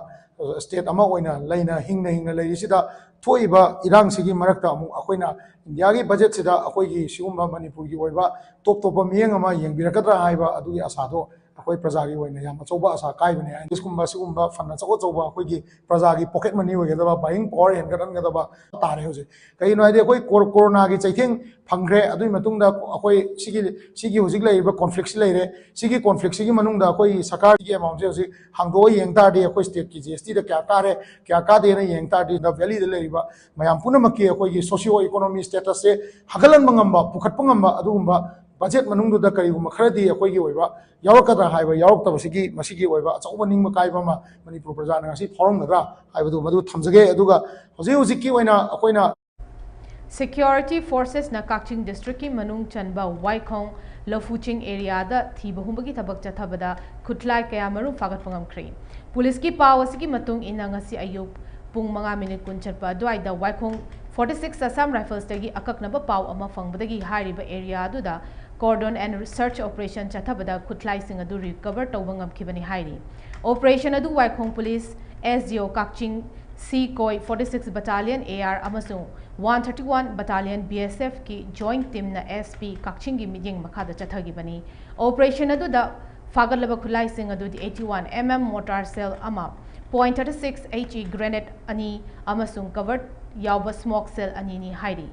state ꯑꯃ ꯑꯣꯏꯅ ꯂꯩꯅ ꯍꯤꯡꯅ ꯍꯤꯡꯅ ꯂꯩꯔꯤꯁꯤꯗ ꯊꯣꯛꯏꯕ ꯏꯔꯥꯡꯁꯤꯒꯤ ꯃꯔꯛꯇ ꯑꯃꯨꯛ ꯑꯩꯈꯣꯏꯅ Indiaꯒꯤ budgetꯁꯤꯗ ꯑꯩꯈꯣꯏꯒꯤ ꯁꯤꯒꯨꯝꯕ ꯃꯅꯤꯄꯨꯔꯒꯤ ꯑꯣꯏꯕ ꯇꯣꯞ ꯇꯣꯞꯄ ꯃꯤꯠꯌꯦꯡ ꯑꯃ ꯌꯦꯡꯕꯤꯔꯛꯀꯗ꯭ꯔꯥ ꯍꯥꯏꯕ ꯑꯗꯨꯒꯤ ꯑꯁꯥꯗꯣ ꯑꯩꯈꯣꯏ ꯄ꯭ꯔꯖꯥꯒꯤ ꯑꯣꯏꯅ ꯌꯥꯝ ꯑꯆꯧꯕ ꯑꯁꯥ ꯀꯥꯏꯕꯅꯦ꯫ This ꯀꯨꯝꯕ ꯁꯤꯒꯨꯝꯕ fund ꯑꯆꯧ ꯑꯆꯧꯕ ꯑꯩꯈꯣꯏꯒꯤ ꯄ꯭ꯔꯖꯥꯒꯤ pocket money ꯑꯣꯏꯒꯗꯕ, buying power ꯍꯦꯟꯒꯠꯍꯟꯒꯗꯕ ꯇꯥꯔꯦ ꯍꯧꯖꯤꯛ꯫ ꯀꯩꯒꯤꯅꯣ ꯍꯥꯏꯗꯤ ꯑꯩꯈꯣꯏ ꯀꯣꯔꯣꯅꯥꯒꯤ ꯆꯩꯊꯦꯡ ꯐꯪꯈ꯭ꯔꯦ꯫ ꯑꯗꯨꯒꯤ ꯃꯇꯨꯡꯗ ꯑꯩꯈꯣꯏ ꯁꯤꯒꯤ ꯁꯤꯒꯤ ꯍꯧꯖꯤꯛ ꯂꯩꯔꯤꯕ conflictꯁꯤ ꯂꯩꯔꯦ꯫ ꯁꯤꯒꯤ conflictꯁꯤꯒꯤ ꯃꯅꯨꯡꯗ ꯑꯩꯈꯣꯏ ꯁꯔꯀꯥꯔꯒꯤ amountꯁꯦ ꯍꯧꯖꯤꯛ ꯍꯥꯡꯗꯣꯛꯑ ꯌꯦꯡ ꯇꯥꯔꯗꯤ ꯑꯩꯈꯣꯏ stateꯀꯤ GSTꯗ ꯀꯌꯥ ꯀꯥꯔꯦ, ꯀꯌꯥ ꯀꯥꯗꯦꯅ ꯌꯦꯡ ꯇꯥꯔꯗꯤ Valleyꯗ ꯂꯩꯔꯤꯕ ꯃꯌꯥꯝ ꯄꯨꯝꯅꯃꯛꯀꯤ ꯑꯩꯈꯣꯏꯒꯤ socio economy statusꯁꯦ ꯍꯥꯒꯠꯍꯟꯕ ꯉꯝꯕ, ꯄꯨꯈꯠꯄ ꯉꯝꯕ ꯑꯗꯨꯒꯨꯝꯕ budget ꯃꯅꯨꯡꯗꯨꯗ ꯀꯔꯤꯒꯨꯝꯕ ꯈꯔꯗꯤ ꯑꯩꯈꯣꯏꯒꯤ ꯑꯣꯏꯕ ꯌꯥꯎꯔꯛꯀꯗ꯭ꯔꯥ ꯍꯥꯏꯕ ꯌꯥꯎꯔꯛꯇꯕꯁꯤꯒꯤ ꯃꯁꯤꯒꯤ ꯑꯣꯏꯕ ꯑꯆꯧꯕ ꯅꯤꯡꯕ ꯀꯥꯏꯕ ꯑꯃ ꯃꯅꯤꯄꯨꯔ ꯄ꯭ꯔꯖꯥꯅ ꯉꯁꯤ ꯐꯥꯎꯔꯝꯒꯗ꯭ꯔꯥ ꯍꯥꯏꯕꯗꯨ ꯃꯗꯨ ꯊꯝꯖꯒꯦ꯫ ꯑꯗꯨꯒ ꯍꯧꯖꯤꯛ ꯍꯧꯖꯤꯛꯀꯤ ꯑꯣꯏꯅ ꯑꯩꯈꯣꯏꯅ Security forcesꯅ ꯀꯛꯆꯤꯡ districtꯀꯤ ꯃꯅꯨꯡ ꯆꯟꯕ ꯋꯥꯏꯈꯣꯡ ꯂꯐꯨꯆꯤꯡ areaꯗ ꯊꯤꯕ ꯍꯨꯝꯕꯒꯤ ꯊꯕꯛ ꯆꯠꯊꯕꯗ ꯈꯨꯠꯂꯥꯏ ꯀꯌꯥ ꯃꯔꯨꯝ ꯐꯥꯒꯠꯄ ꯉꯝꯈ꯭ꯔꯦ꯫ Policeꯀꯤ ꯄꯥꯎ ꯑꯁꯤꯒꯤ ꯃꯇꯨꯡ ꯏꯟꯅ ꯉꯁꯤ ꯑꯌꯨꯛ ꯄꯨꯡ ꯃꯉꯥ minute ꯀꯨꯟ ꯆꯠꯄ ꯑꯗꯨꯋꯥꯏꯗ ꯋꯥꯏꯈꯣꯡ forty six Assam Riflesꯇꯒꯤ ꯑꯀꯛꯅꯕ ꯄꯥꯎ ꯑꯃ ꯐꯪꯕꯗꯒꯤ ꯍꯥꯏꯔꯤꯕ area ꯑꯗꯨꯗ cordon and search operation ꯆꯠꯊꯕꯗ ꯈꯨꯠꯂꯥꯏꯁꯤꯡ ꯑꯗꯨ recover ꯇꯧꯕ ꯉꯝꯈꯤꯕꯅꯤ ꯍꯥꯏꯔꯤ꯫ Operation ꯑꯗꯨ ꯋꯥꯏꯈꯣꯡ police S D O ꯀꯛꯆꯤꯡ, C ꯀꯣꯏ, forty six Battalion A R ꯑꯃꯁꯨꯡ one thirty one Battalion B S F ꯀꯤ joint team ꯅ S P ꯀꯛꯆꯤꯡꯒꯤ ꯃꯤꯠꯌꯦꯡ ꯃꯈꯥꯗ ꯆꯠꯊꯈꯤꯕꯅꯤ꯫ Operation ꯑꯗꯨꯗ ꯐꯥꯒꯠꯂꯕ ꯈꯨꯠꯂꯥꯏꯁꯤꯡ ꯑꯗꯨꯗꯤ eighty one M M mortar shell ꯑꯃ, point thirty six H E grenade ꯑꯅꯤ ꯑꯃꯁꯨꯡ cover ꯌꯥꯎꯕ smoke shell ꯑꯅꯤꯅꯤ ꯍꯥꯏꯔꯤ꯫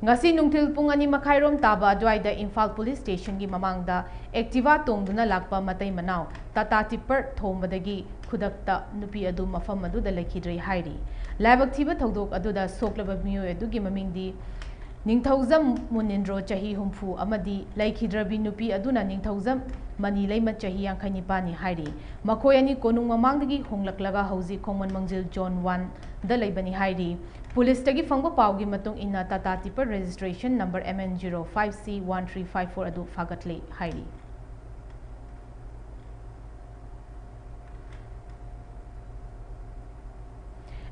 ꯉꯁꯤ ꯅꯨꯡꯊꯤꯜ ꯄꯨꯡ ꯑꯅꯤ ꯃꯈꯥꯏꯔꯣꯝ ꯇꯥꯕ ꯑꯗꯨꯋꯥꯏꯗ ꯏꯝꯐꯥꯜ Police Station ꯒꯤ ꯃꯃꯥꯡꯗ Activa ꯇꯣꯡꯗꯨꯅ ꯂꯥꯛꯄ ꯃꯇꯩ ꯃꯅꯥꯎ Tata Tipper ꯊꯣꯝꯕꯗꯒꯤ ꯈꯨꯗꯛꯇ ꯅꯨꯄꯤ ꯑꯗꯨ ꯃꯐꯝ ꯑꯗꯨꯗ ꯂꯩꯈꯤꯗ꯭ꯔꯦ ꯍꯥꯏꯔꯤ꯫ ꯂꯥꯏꯕꯛ ꯊꯤꯕ ꯊꯧꯗꯣꯛ ꯑꯗꯨꯗ ꯁꯣꯛꯂꯕ ꯃꯤꯑꯣꯏ ꯑꯗꯨꯒꯤ ꯃꯃꯤꯡꯗꯤ ꯅꯤꯡꯊꯧꯖꯝ ꯃꯨꯅꯤꯟꯗ꯭ꯔꯣ, ꯆꯍꯤ ꯍꯨꯝꯐꯨ, ꯑꯃꯗꯤ ꯂꯩꯈꯤꯗ꯭ꯔꯕꯤ ꯅꯨꯄꯤ ꯑꯗꯨꯅ ꯅꯤꯡꯊꯧꯖꯝ ꯃꯅꯤꯂꯩꯃ, ꯆꯍꯤ ꯌꯥꯡꯈꯩ ꯅꯤꯄꯥꯟꯅꯤ ꯍꯥꯏꯔꯤ꯫ ꯃꯈꯣꯏ ꯑꯅꯤ ꯀꯣꯅꯨꯡ ꯃꯃꯥꯡꯗꯒꯤ ꯍꯣꯡꯂꯛꯂꯒ ꯍꯧꯖꯤꯛ ꯈꯣꯡꯃꯟ ꯃꯪꯖꯤꯜ Zone one ꯗ ꯂꯩꯕꯅꯤ ꯍꯥꯏꯔꯤ꯫ Police ꯇꯒꯤ ꯐꯪꯕ ꯄꯥꯎꯒꯤ ꯃꯇꯨꯡ ꯏꯟꯅ, Tata Tipper registration number M N zero five C one three five four ꯑꯗꯨ ꯐꯥꯒꯠꯂꯦ ꯍꯥꯏꯔꯤ꯫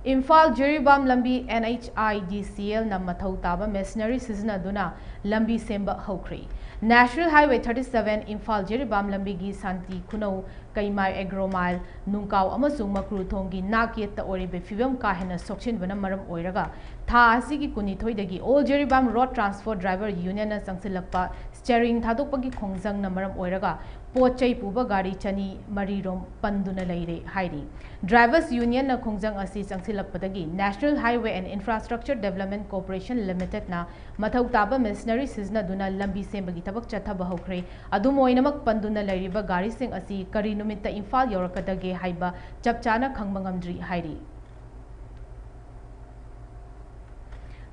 ꯏꯝꯐꯥꯜ ꯖꯤꯔꯤꯕꯥꯝ ꯂꯝꯕꯤ, N H I D C L ꯅ ꯃꯊꯧ ꯇꯥꯕ machinery ꯁꯤꯖꯤꯟꯅꯗꯨꯅ ꯂꯝꯕꯤ ꯁꯦꯝꯕ ꯍꯧꯈ꯭ꯔꯦ꯫ National Highway thirty seven Imphal Jiribam ꯂꯝꯕꯤꯒꯤ ꯁꯥꯟꯇꯤ ꯈꯨꯅꯧ, ꯀꯩꯃꯥꯏ, ꯑꯦꯒ꯭ꯔꯣ ꯃꯥꯏꯜ, ꯅꯨꯡꯀꯥꯎ ꯑꯃꯁꯨꯡ ꯃꯀ꯭ꯔꯨ ꯊꯣꯡꯒꯤ ꯅꯥꯛ ꯌꯦꯠꯇ ꯑꯣꯏꯔꯤꯕ ꯐꯤꯕꯝ ꯀꯥ ꯍꯦꯟꯅ ꯁꯣꯛꯆꯤꯟꯕꯅ ꯃꯔꯝ ꯑꯣꯏꯔꯒ, ꯊꯥ ꯑꯁꯤꯒꯤ ꯀꯨꯟꯅꯤꯊꯣꯏꯗꯒꯤ All Jiribam Road Transport Driver Union ꯅ ꯆꯪꯁꯤꯜꯂꯛꯄ steering ꯊꯥꯗꯣꯛꯄꯒꯤ ꯈꯣꯡꯖꯪꯅ ꯃꯔꯝ ꯑꯣꯏꯔꯒ ꯄꯣꯠ ꯆꯩ ꯄꯨꯕ ꯒꯥꯔꯤ ꯆꯅꯤ ꯃꯔꯤꯔꯣꯝ ꯄꯟꯗꯨꯅ ꯂꯩꯔꯦ ꯍꯥꯏꯔꯤ꯫ Drivers Union ꯅ ꯈꯣꯡꯖꯪ ꯑꯁꯤ ꯆꯪꯁꯤꯜꯂꯛꯄꯗꯒꯤ National Highway and Infrastructure Development Corporation Limited ꯅ ꯃꯊꯧ ꯇꯥꯕ machinery ꯁꯤꯖꯤꯟꯅꯗꯨꯅ ꯂꯝꯕꯤ ꯁꯦꯝꯕꯒꯤ ꯊꯕꯛ ꯆꯠꯊꯕ ꯍꯧꯈ꯭ꯔꯦ꯫ ꯑꯗꯨꯝ ꯑꯣꯏꯅꯃꯛ, ꯄꯟꯗꯨꯅ ꯂꯩꯔꯤꯕ ꯒꯥꯔꯤꯁꯤꯡ ꯑꯁꯤ ꯀꯔꯤ ꯅꯨꯃꯤꯠꯇ ꯏꯝꯐꯥꯜ ꯌꯧꯔꯛꯀꯗꯒꯦ ꯍꯥꯏꯕ ꯆꯞ ꯆꯥꯅ ꯈꯪꯕ ꯉꯝꯗ꯭ꯔꯤ ꯍꯥꯏꯔꯤ꯫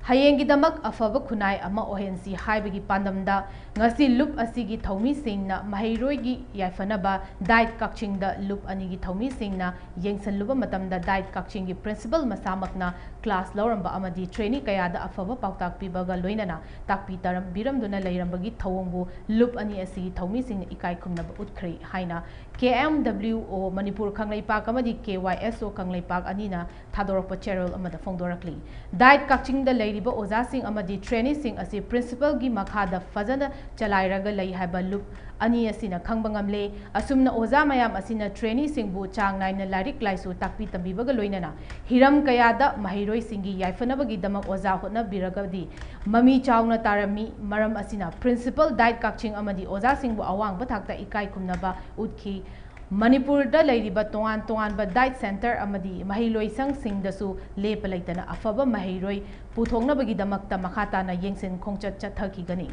ꯍꯌꯦꯡꯒꯤꯗꯃꯛ ꯑꯐꯕ ꯈꯨꯟꯅꯥꯏ ꯑꯃ ꯑꯣꯏꯍꯟꯁꯤ ꯍꯥꯏꯕꯒꯤ ꯄꯥꯟꯗꯝꯗ ꯉꯁꯤ ꯂꯨꯞ ꯑꯁꯤꯒꯤ ꯊꯧꯃꯤꯁꯤꯡꯅ ꯃꯍꯩꯔꯣꯏꯒꯤ ꯌꯥꯏꯐꯅꯕ ꯗꯥꯏꯠ ꯀꯛꯆꯤꯡꯗ ꯂꯨꯞ ꯑꯅꯤꯒꯤ ꯊꯧꯃꯤꯁꯤꯡꯅ ꯌꯦꯡꯁꯤꯜꯂꯨꯕ ꯃꯇꯝꯗ, ꯗꯥꯏꯠ ꯀꯛꯆꯤꯡꯒꯤ principal ꯃꯁꯥꯃꯛꯅ class ꯂꯧꯔꯝꯕ ꯑꯃꯗꯤ trainee ꯀꯌꯥꯗ ꯑꯐꯕ ꯄꯥꯎꯇꯥꯛ ꯄꯤꯕꯒ ꯂꯣꯏꯅꯅ ꯇꯥꯛꯄꯤ ꯇꯝꯕꯤꯔꯝꯗꯨꯅ ꯂꯩꯔꯝꯕꯒꯤ ꯊꯧꯑꯣꯡꯕꯨ ꯂꯨꯞ ꯑꯅꯤ ꯑꯁꯤꯒꯤ ꯊꯧꯃꯤꯁꯤꯡꯅ ꯏꯀꯥꯏ ꯈꯨꯝꯅꯕ ꯎꯠꯈ꯭ꯔꯦ ꯍꯥꯏꯅ K M W O Manipur ꯈꯪꯂꯩꯄꯥꯛ ꯑꯃꯗꯤ K Y S O ꯈꯪꯂꯩꯄꯥꯛ ꯑꯅꯤꯅ ꯊꯥꯗꯣꯔꯛꯄ ꯆꯦꯔꯣꯜ ꯑꯃꯗ ꯐꯣꯡꯗꯣꯔꯛꯂꯤ꯫ ꯗꯥꯏꯠ ꯀꯛꯆꯤꯡꯗ ꯂꯩꯔꯤꯕ ꯂꯩꯔꯤꯕ ꯑꯣꯖꯥꯁꯤꯡ ꯑꯃꯗꯤ traineeꯁꯤꯡ ꯑꯁꯤ principalꯒꯤ ꯃꯈꯥꯗ ꯐꯖꯅ ꯆꯂꯥꯏꯔꯒ ꯂꯩ ꯍꯥꯏꯕ ꯂꯨꯞ ꯑꯅꯤ ꯑꯁꯤꯅ ꯈꯪꯕ ꯉꯝꯂꯦ꯫ ꯑꯁꯨꯝꯅ ꯑꯣꯖꯥ ꯃꯌꯥꯝ ꯑꯁꯤꯅ traineeꯁꯤꯡꯕꯨ ꯆꯥꯡ ꯅꯥꯏꯅ ꯂꯥꯏꯔꯤꯛ ꯂꯥꯏꯁꯨ ꯇꯥꯛꯄꯤ ꯇꯝꯕꯤꯕꯒ ꯂꯣꯏꯅꯅ ꯍꯤꯔꯝ ꯀꯌꯥꯗ ꯃꯍꯩꯔꯣꯏꯁꯤꯡꯒꯤ ꯌꯥꯏꯐꯅꯕꯒꯤꯗꯃꯛ ꯑꯣꯖꯥ ꯍꯣꯠꯅꯕꯤꯔꯒꯗꯤ ꯃꯃꯤ ꯆꯥꯎꯅ ꯇꯥꯔꯝꯃꯤ꯫ ꯃꯔꯝ ꯑꯁꯤꯅ principal diet ꯀꯛꯆꯤꯡ ꯑꯃꯗꯤ ꯑꯣꯖꯥꯁꯤꯡꯕꯨ ꯑꯋꯥꯡꯕ ꯊꯥꯛꯇ ꯏꯀꯥꯏ ꯈꯨꯝꯅꯕ ꯎꯠꯈꯤ꯫ ꯃꯅꯤꯄꯨꯔꯗ ꯂꯩꯔꯤꯕ ꯇꯣꯉꯥꯟ ꯇꯣꯉꯥꯟꯕ diet centre ꯑꯃꯗꯤ ꯃꯍꯩꯂꯣꯏꯁꯪꯁꯤꯡꯗꯁꯨ ꯂꯦꯞꯄ ꯂꯩꯇꯅ ꯑꯐꯕ ꯃꯍꯩꯔꯣꯏ ꯄꯨꯊꯣꯛꯅꯕꯒꯤꯗꯃꯛꯇ ꯃꯈꯥ ꯇꯥꯅ ꯌꯦꯡꯁꯤꯟ ꯈꯣꯡꯆꯠ ꯆꯠꯊꯈꯤꯒꯅꯤ꯫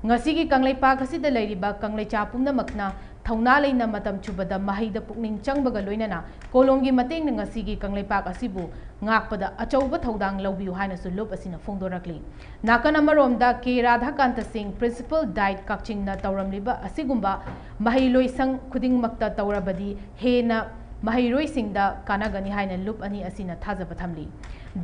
ꯉꯁꯤꯒꯤ ꯀꯪꯂꯩꯄꯥꯛ ꯑꯁꯤꯗ ꯂꯩꯔꯤꯕ ꯀꯪꯂꯩꯆꯥ ꯄꯨꯝꯅꯃꯛꯅ ꯊꯧꯅꯥ ꯂꯩꯅ ꯃꯇꯝ ꯆꯨꯞꯄꯗ ꯃꯍꯩꯗ ꯄꯨꯛꯅꯤꯡ ꯆꯪꯕꯒ ꯂꯣꯏꯅꯅ ꯀꯣꯂꯣꯝꯒꯤ ꯃꯇꯦꯡꯅ ꯉꯁꯤꯒꯤ ꯀꯪꯂꯩꯄꯥꯛ ꯑꯁꯤꯕꯨ ꯉꯥꯛꯄꯗ ꯑꯆꯧꯕ ꯊꯧꯗꯥꯡ ꯂꯧꯕꯤꯌꯨ ꯍꯥꯏꯅꯁꯨ ꯂꯨꯞ ꯑꯁꯤꯅ ꯐꯣꯡꯗꯣꯔꯛꯂꯤ꯫ ꯅꯥꯀꯟ ꯑꯃꯔꯣꯝꯗ ꯀꯦ ꯔꯥꯙꯥꯀꯥꯟꯇ ꯁꯤꯡ, principal diet ꯀꯛꯆꯤꯡꯅ ꯇꯧꯔꯝꯂꯤꯕ ꯑꯁꯤꯒꯨꯝꯕ ꯃꯍꯩꯂꯣꯏꯁꯪ ꯈꯨꯗꯤꯡꯃꯛꯇ ꯇꯧꯔꯕꯗꯤ ꯍꯦꯟꯅ ꯃꯍꯩꯔꯣꯏꯁꯤꯡꯗ ꯀꯥꯟꯅꯒꯅꯤ ꯍꯥꯏꯅ ꯂꯨꯞ ꯑꯅꯤ ꯑꯁꯤꯅ ꯊꯥꯖꯕ ꯊꯝꯂꯤ꯫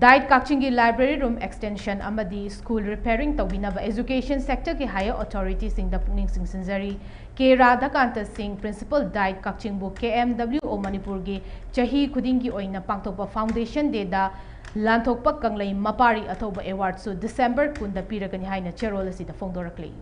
Diet ꯀꯛꯆꯤꯡꯒꯤ library room extension ꯑꯃꯗꯤ school repairing ꯇꯧꯕꯤꯅꯕ education sectorꯒꯤ higher authorityꯁꯤꯡꯗ ꯄꯨꯛꯅꯤꯡ ꯆꯤꯡꯁꯤꯟꯖꯔꯤ꯫ ꯀꯦ ꯔꯥꯙꯥꯀꯥꯟꯇ ꯁꯤꯡ, principal diet ꯀꯛꯆꯤꯡꯕꯨ ꯀꯦ ꯑꯦꯝ ꯗꯕ꯭ꯂꯤꯎ ꯑꯣ ꯃꯅꯤꯄꯨꯔꯒꯤ ꯆꯍꯤ ꯈꯨꯗꯤꯡꯒꯤ ꯑꯣꯏꯅ ꯄꯥꯡꯊꯣꯛꯄ Foundation Dayꯗ ꯂꯥꯟꯊꯣꯛꯄ ꯀꯪꯂꯩ ꯃꯄꯥꯔꯤ ꯑꯊꯧꯕ awardꯁꯨ December ꯀꯨꯟꯗ ꯄꯤꯔꯒꯅꯤ ꯍꯥꯏꯅ ꯆꯦꯔꯣꯜ ꯑꯁꯤꯗ ꯐꯣꯡꯗꯣꯔꯛꯂꯤ꯫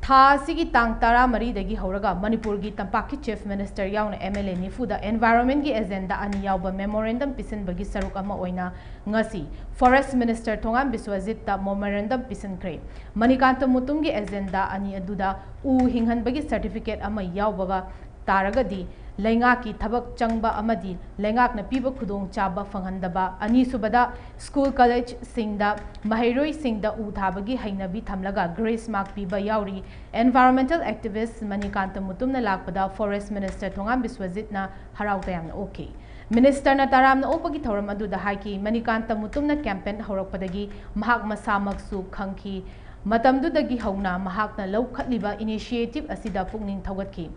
ꯊꯥ ꯑꯁꯤꯒꯤ ꯇꯥꯡ ꯇꯔꯥꯃꯔꯤꯗꯒꯤ ꯍꯧꯔꯒ ꯃꯅꯤꯄꯨꯔꯒꯤ ꯇꯝꯄꯥꯛꯀꯤ Chief Minister ꯌꯥꯎꯅ MLA ꯅꯤꯐꯨꯗ environmentꯀꯤ agenda ꯑꯅꯤ ꯌꯥꯎꯕ memorandum ꯄꯤꯁꯤꯟꯕꯒꯤ ꯁꯔꯨꯛ ꯑꯃ ꯑꯣꯏꯅ ꯉꯁꯤ Forest Minister ꯊꯣꯉꯥꯝ ꯕꯤꯁ꯭ꯋꯖꯤꯠꯇ memorandum ꯄꯤꯁꯤꯟꯈ꯭ꯔꯦ꯫ ꯃꯅꯤꯀꯥꯟꯇ ꯃꯨꯇꯨꯝꯒꯤ agenda ꯑꯅꯤ ꯑꯗꯨꯗ ꯎ ꯍꯤꯡꯍꯟꯕꯒꯤ certificate ꯑꯃ ꯌꯥꯎꯕꯒ ꯇꯥꯔꯒꯗꯤ ꯂꯩꯉꯥꯛꯀꯤ ꯊꯕꯛ ꯆꯪꯕ ꯑꯃꯗꯤ ꯂꯩꯉꯥꯛꯅ ꯄꯤꯕ ꯈꯨꯗꯣꯡꯆꯥꯕ ꯐꯪꯍꯟꯗꯕ, ꯑꯅꯤꯁꯨꯕꯗ school collegeꯁꯤꯡꯗ ꯃꯍꯩꯔꯣꯏꯁꯤꯡꯗ ꯎ ꯊꯥꯕꯒꯤ ꯍꯩꯅꯕꯤ ꯊꯝꯂꯒ grace mark ꯄꯤꯕ ꯌꯥꯎꯔꯤ꯫ Environmental activist ꯃꯅꯤꯀꯥꯟꯇ ꯃꯨꯇꯨꯝꯅ ꯂꯥꯛꯄꯗ Forest Minister ꯊꯣꯉꯥꯝ ꯕꯤꯁ꯭ꯋꯖꯤꯠꯅ ꯍꯔꯥꯎ ꯇꯌꯥꯝꯅ ꯑꯣꯛꯈꯤ꯫ Ministerꯅ ꯇꯔꯥꯝꯅ ꯑꯣꯛꯄꯒꯤ ꯊꯧꯔꯝ ꯑꯗꯨꯗ ꯍꯥꯏꯈꯤ, ꯃꯅꯤꯀꯥꯟꯇ ꯃꯨꯇꯨꯝꯅ campaign ꯍꯧꯔꯛꯄꯗꯒꯤ ꯃꯍꯥꯛ ꯃꯁꯥꯃꯛꯁꯨ ꯈꯪꯈꯤ꯫ ꯃꯇꯝꯗꯨꯗꯒꯤ ꯍꯧꯅ ꯃꯍꯥꯛꯅ ꯂꯧꯈꯠꯂꯤꯕ initiative ꯑꯁꯤꯗ ꯄꯨꯛꯅꯤꯡ ꯊꯧꯒꯠꯈꯤ꯫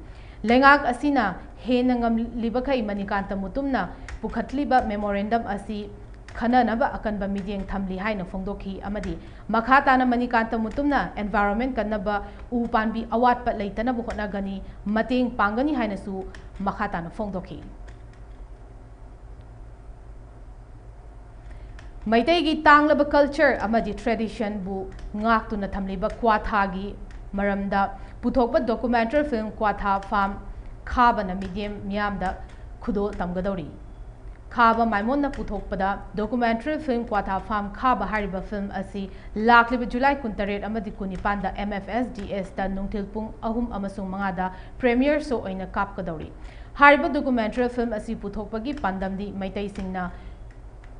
ꯂꯩꯉꯥꯛ ꯑꯁꯤꯅ ꯍꯦꯟꯅ ꯉꯝꯂꯤꯕꯈꯩ ꯃꯅꯤꯀꯥꯟꯇ ꯃꯨꯇꯨꯝꯅ ꯄꯨꯈꯠꯂꯤꯕ memorandum ꯑꯁꯤ ꯈꯟꯅꯅꯕ ꯑꯀꯟꯕ ꯃꯤꯠꯌꯦꯡ ꯊꯝꯂꯤ ꯍꯥꯏꯅ ꯐꯣꯡꯗꯣꯛꯈꯤ ꯑꯃꯗꯤ ꯃꯈꯥ ꯇꯥꯅ ꯃꯅꯤꯀꯥꯟꯇ ꯃꯨꯇꯨꯝꯅ environment ꯀꯟꯅꯕ ꯎ ꯄꯥꯝꯕꯤ ꯑꯋꯥꯠꯄ ꯂꯩꯇꯅꯕ ꯍꯣꯠꯅꯒꯅꯤ, ꯃꯇꯦꯡ ꯄꯥꯡꯒꯅꯤ ꯍꯥꯏꯅꯁꯨ ꯃꯈꯥ ꯇꯥꯅ ꯐꯣꯡꯗꯣꯛꯈꯤ꯫ ꯃꯩꯇꯩꯒꯤ ꯇꯥꯡꯂꯕ culture ꯑꯃꯗꯤ traditionꯕꯨ ꯉꯥꯛꯇꯨꯅ ꯊꯝꯂꯤꯕ ꯀ꯭ꯋꯥꯊꯥꯒꯤ ꯃꯔꯝꯗ ꯄꯨꯊꯣꯛꯄ documentary film ꯀ꯭ꯋꯥꯊꯥ ꯐꯥꯝ ꯈꯥꯕꯅ medium ꯃꯤꯌꯥꯝꯗ ꯈꯨꯗꯣꯜ ꯇꯝꯒꯗꯧꯔꯤ꯫ ꯈꯥꯕ ꯃꯥꯏꯃꯣꯟꯅ ꯄꯨꯊꯣꯛꯄꯗ documentary film ꯀ꯭ꯋꯥꯊꯥ ꯐꯥꯝ ꯈꯥꯕ ꯍꯥꯏꯔꯤꯕ film ꯑꯁꯤ ꯂꯥꯛꯂꯤꯕ July ꯀꯨꯟꯇꯔꯦꯠ ꯑꯃꯗꯤ ꯀꯨꯟꯅꯤꯄꯥꯟꯗ M F S D Sꯇ ꯅꯨꯡꯊꯤꯜ ꯄꯨꯡ ꯑꯍꯨꯝ ꯑꯃꯁꯨꯡ ꯃꯉꯥꯗ premiere show ꯑꯣꯏꯅ ꯀꯥꯞꯀꯗꯧꯔꯤ꯫ ꯍꯥꯏꯔꯤꯕ documentary film ꯑꯁꯤ ꯄꯨꯊꯣꯛꯄꯒꯤ ꯄꯥꯟꯗꯝꯗꯤ ꯃꯩꯇꯩꯁꯤꯡꯅ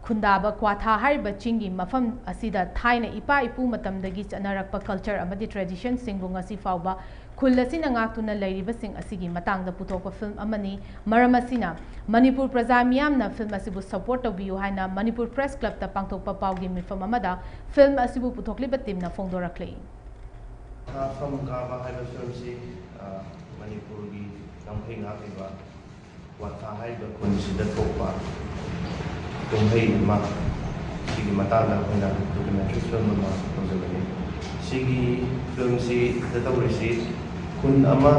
ꯈꯨꯟꯗꯥꯕ ꯀ꯭ꯋꯥꯊꯥ ꯍꯥꯏꯔꯤꯕ ꯆꯤꯡꯒꯤ ꯃꯐꯝ ꯑꯁꯤꯗ ꯊꯥꯏꯅ ꯏꯄꯥ ꯏꯄꯨ ꯃꯇꯝꯗꯒꯤ ꯆꯠꯅꯔꯛꯄ culture ꯑꯃꯗꯤ traditionꯁꯤꯡꯕꯨ ꯉꯁꯤ ꯐꯥꯎꯕ ꯈꯨꯜ ꯑꯁꯤꯅ ꯉꯥꯛꯇꯨꯅ ꯂꯩꯔꯤꯕꯁꯤꯡ ꯑꯁꯤꯒꯤ ꯃꯇꯥꯡꯗ ꯄꯨꯊꯣꯛꯄ film ꯑꯃꯅꯤ꯫ ꯃꯔꯝ ꯑꯁꯤꯅ ꯃꯅꯤꯄꯨꯔ ꯄ꯭ꯔꯖꯥ ꯃꯤꯌꯥꯝꯅ film ꯑꯁꯤꯕꯨ support ꯇꯧꯕꯤꯌꯨ ꯍꯥꯏꯅ ꯃꯅꯤꯄꯨꯔ Press Clubꯇ ꯄꯥꯡꯊꯣꯛꯄ ꯄꯥꯎꯒꯤ ꯃꯤꯐꯝ ꯑꯃꯗ film ꯑꯁꯤꯕꯨ ꯄꯨꯊꯣꯛꯂꯤꯕ teamꯅ ꯐꯣꯡꯗꯣꯔꯛꯂꯤ꯫ ꯀ꯭ꯋꯥꯊꯥ ꯐꯥꯝ ꯈꯥꯕ ꯍꯥꯏꯕ filmꯁꯤ, ꯑ, ꯃꯅꯤꯄꯨꯔꯒꯤ ꯉꯝꯈꯩ ꯉꯥꯛꯂꯤꯕ ꯀ꯭ꯋꯥꯊꯥ ꯍꯥꯏꯔꯤꯕ ꯈꯨꯟꯁꯤꯗ ꯊꯣꯛꯄ ꯀꯨꯝꯍꯩ ꯑꯃ, ꯁꯤꯒꯤ ꯃꯇꯥꯡꯗ ꯑꯩꯈꯣꯏꯅ documentary film ꯑꯃ ꯇꯧꯖꯕꯅꯤ꯫ ꯁꯤꯒꯤ filmꯁꯤꯗ ꯇꯧꯔꯤꯁꯤ ꯈꯨꯟ ꯑꯃ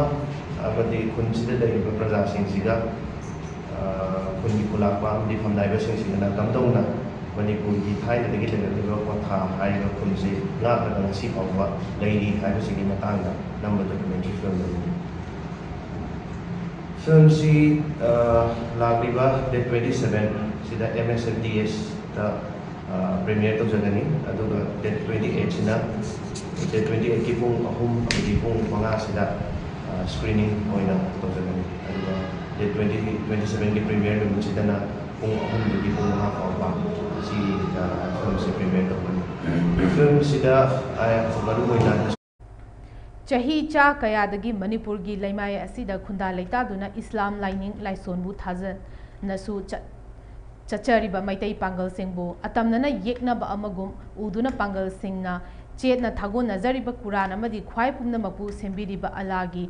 ꯑꯃꯗꯤ ꯈꯨꯟꯁꯤꯗ ꯂꯩꯔꯤꯕ ꯄ꯭ꯔꯖꯥꯁꯤꯡꯁꯤꯒ, ꯑ, ꯈꯨꯟꯒꯤ ꯈꯨꯂꯥꯛꯄ ꯑꯃꯗꯤ ꯐꯝꯅꯥꯏꯕꯁꯤꯡꯁꯤꯒꯅ ꯀꯝꯗꯧꯅ ꯃꯅꯤꯄꯨꯔꯒꯤ ꯊꯥꯏꯅꯗꯒꯤ ꯂꯩꯔꯛꯂꯤꯕ ꯀ꯭ꯋꯥꯊꯥ ꯍꯥꯏꯔꯤꯕ ꯈꯨꯟꯁꯤ ꯉꯥꯛꯂꯒ ꯉꯁꯤ ꯐꯥꯎꯕ ꯂꯩꯔꯤ ꯍꯥꯏꯕꯁꯤꯒꯤ ꯃꯇꯥꯡꯗ ꯅꯝꯕ documentary film ꯑꯃꯅꯤ꯫ Filmꯁꯤ, ꯑ, ꯂꯥꯛꯂꯤꯕ date twenty seven ꯁꯤꯗ M S F D Sꯇ, ꯑ, premiere ꯇꯧꯖꯒꯅꯤ꯫ ꯑꯗꯨꯒ date twenty eight ꯁꯤꯅ, date twenty eight ꯀꯤ ꯄꯨꯡ ꯑꯍꯨꯝ ꯑꯃꯗꯤ ꯄꯨꯡ ꯃꯉꯥꯁꯤꯗ, ꯑ, screening ꯑꯣꯏꯅ ꯇꯧꯖꯒꯅꯤ꯫ ꯑꯗꯨꯒ date twenty, twenty seven ꯒꯤ premiere ꯅꯨꯃꯤꯠꯁꯤꯗꯅ ꯄꯨꯡ ꯑꯍꯨꯝꯗꯒꯤ ꯄꯨꯡ ꯃꯉꯥ ꯐꯥꯎꯕ ꯁꯤ, ꯑ, filmꯁꯤ premiere ꯇꯧꯒꯅꯤ꯫ Filmꯁꯤꯗ, ꯑ, ꯃꯔꯨꯑꯣꯏꯅ ꯆꯍꯤ ꯆꯥ ꯀꯌꯥꯗꯒꯤ ꯃꯅꯤꯄꯨꯔꯒꯤ ꯂꯩꯃꯥꯏ ꯑꯁꯤꯗ ꯈꯨꯟꯗꯥ ꯂꯩꯇꯥꯗꯨꯅ ꯏꯁꯂꯥꯝ ꯂꯥꯏꯅꯤꯡ ꯂꯥꯏꯁꯣꯟꯕꯨ ꯊꯥꯖꯅꯁꯨ ꯆꯠ-, ꯆꯠꯆꯔꯤꯕ ꯃꯩꯇꯩ ꯄꯥꯡꯒꯜꯁꯤꯡꯕꯨ ꯑꯇꯝꯅꯅ ꯌꯦꯛꯅꯕ ꯑꯃꯒꯨꯝ ꯎꯗꯨꯅ ꯄꯥꯡꯒꯜꯁꯤꯡꯅ ꯆꯦꯠꯅ ꯊꯥꯒꯣꯟꯅꯖꯔꯤꯕ ꯀꯨꯔꯥꯟ ꯑꯃꯗꯤ ꯈ꯭ꯋꯥꯏ ꯄꯨꯝꯅꯃꯛꯄꯨ ꯁꯦꯝꯕꯤꯔꯤꯕ ꯑꯜꯂꯥꯒꯤ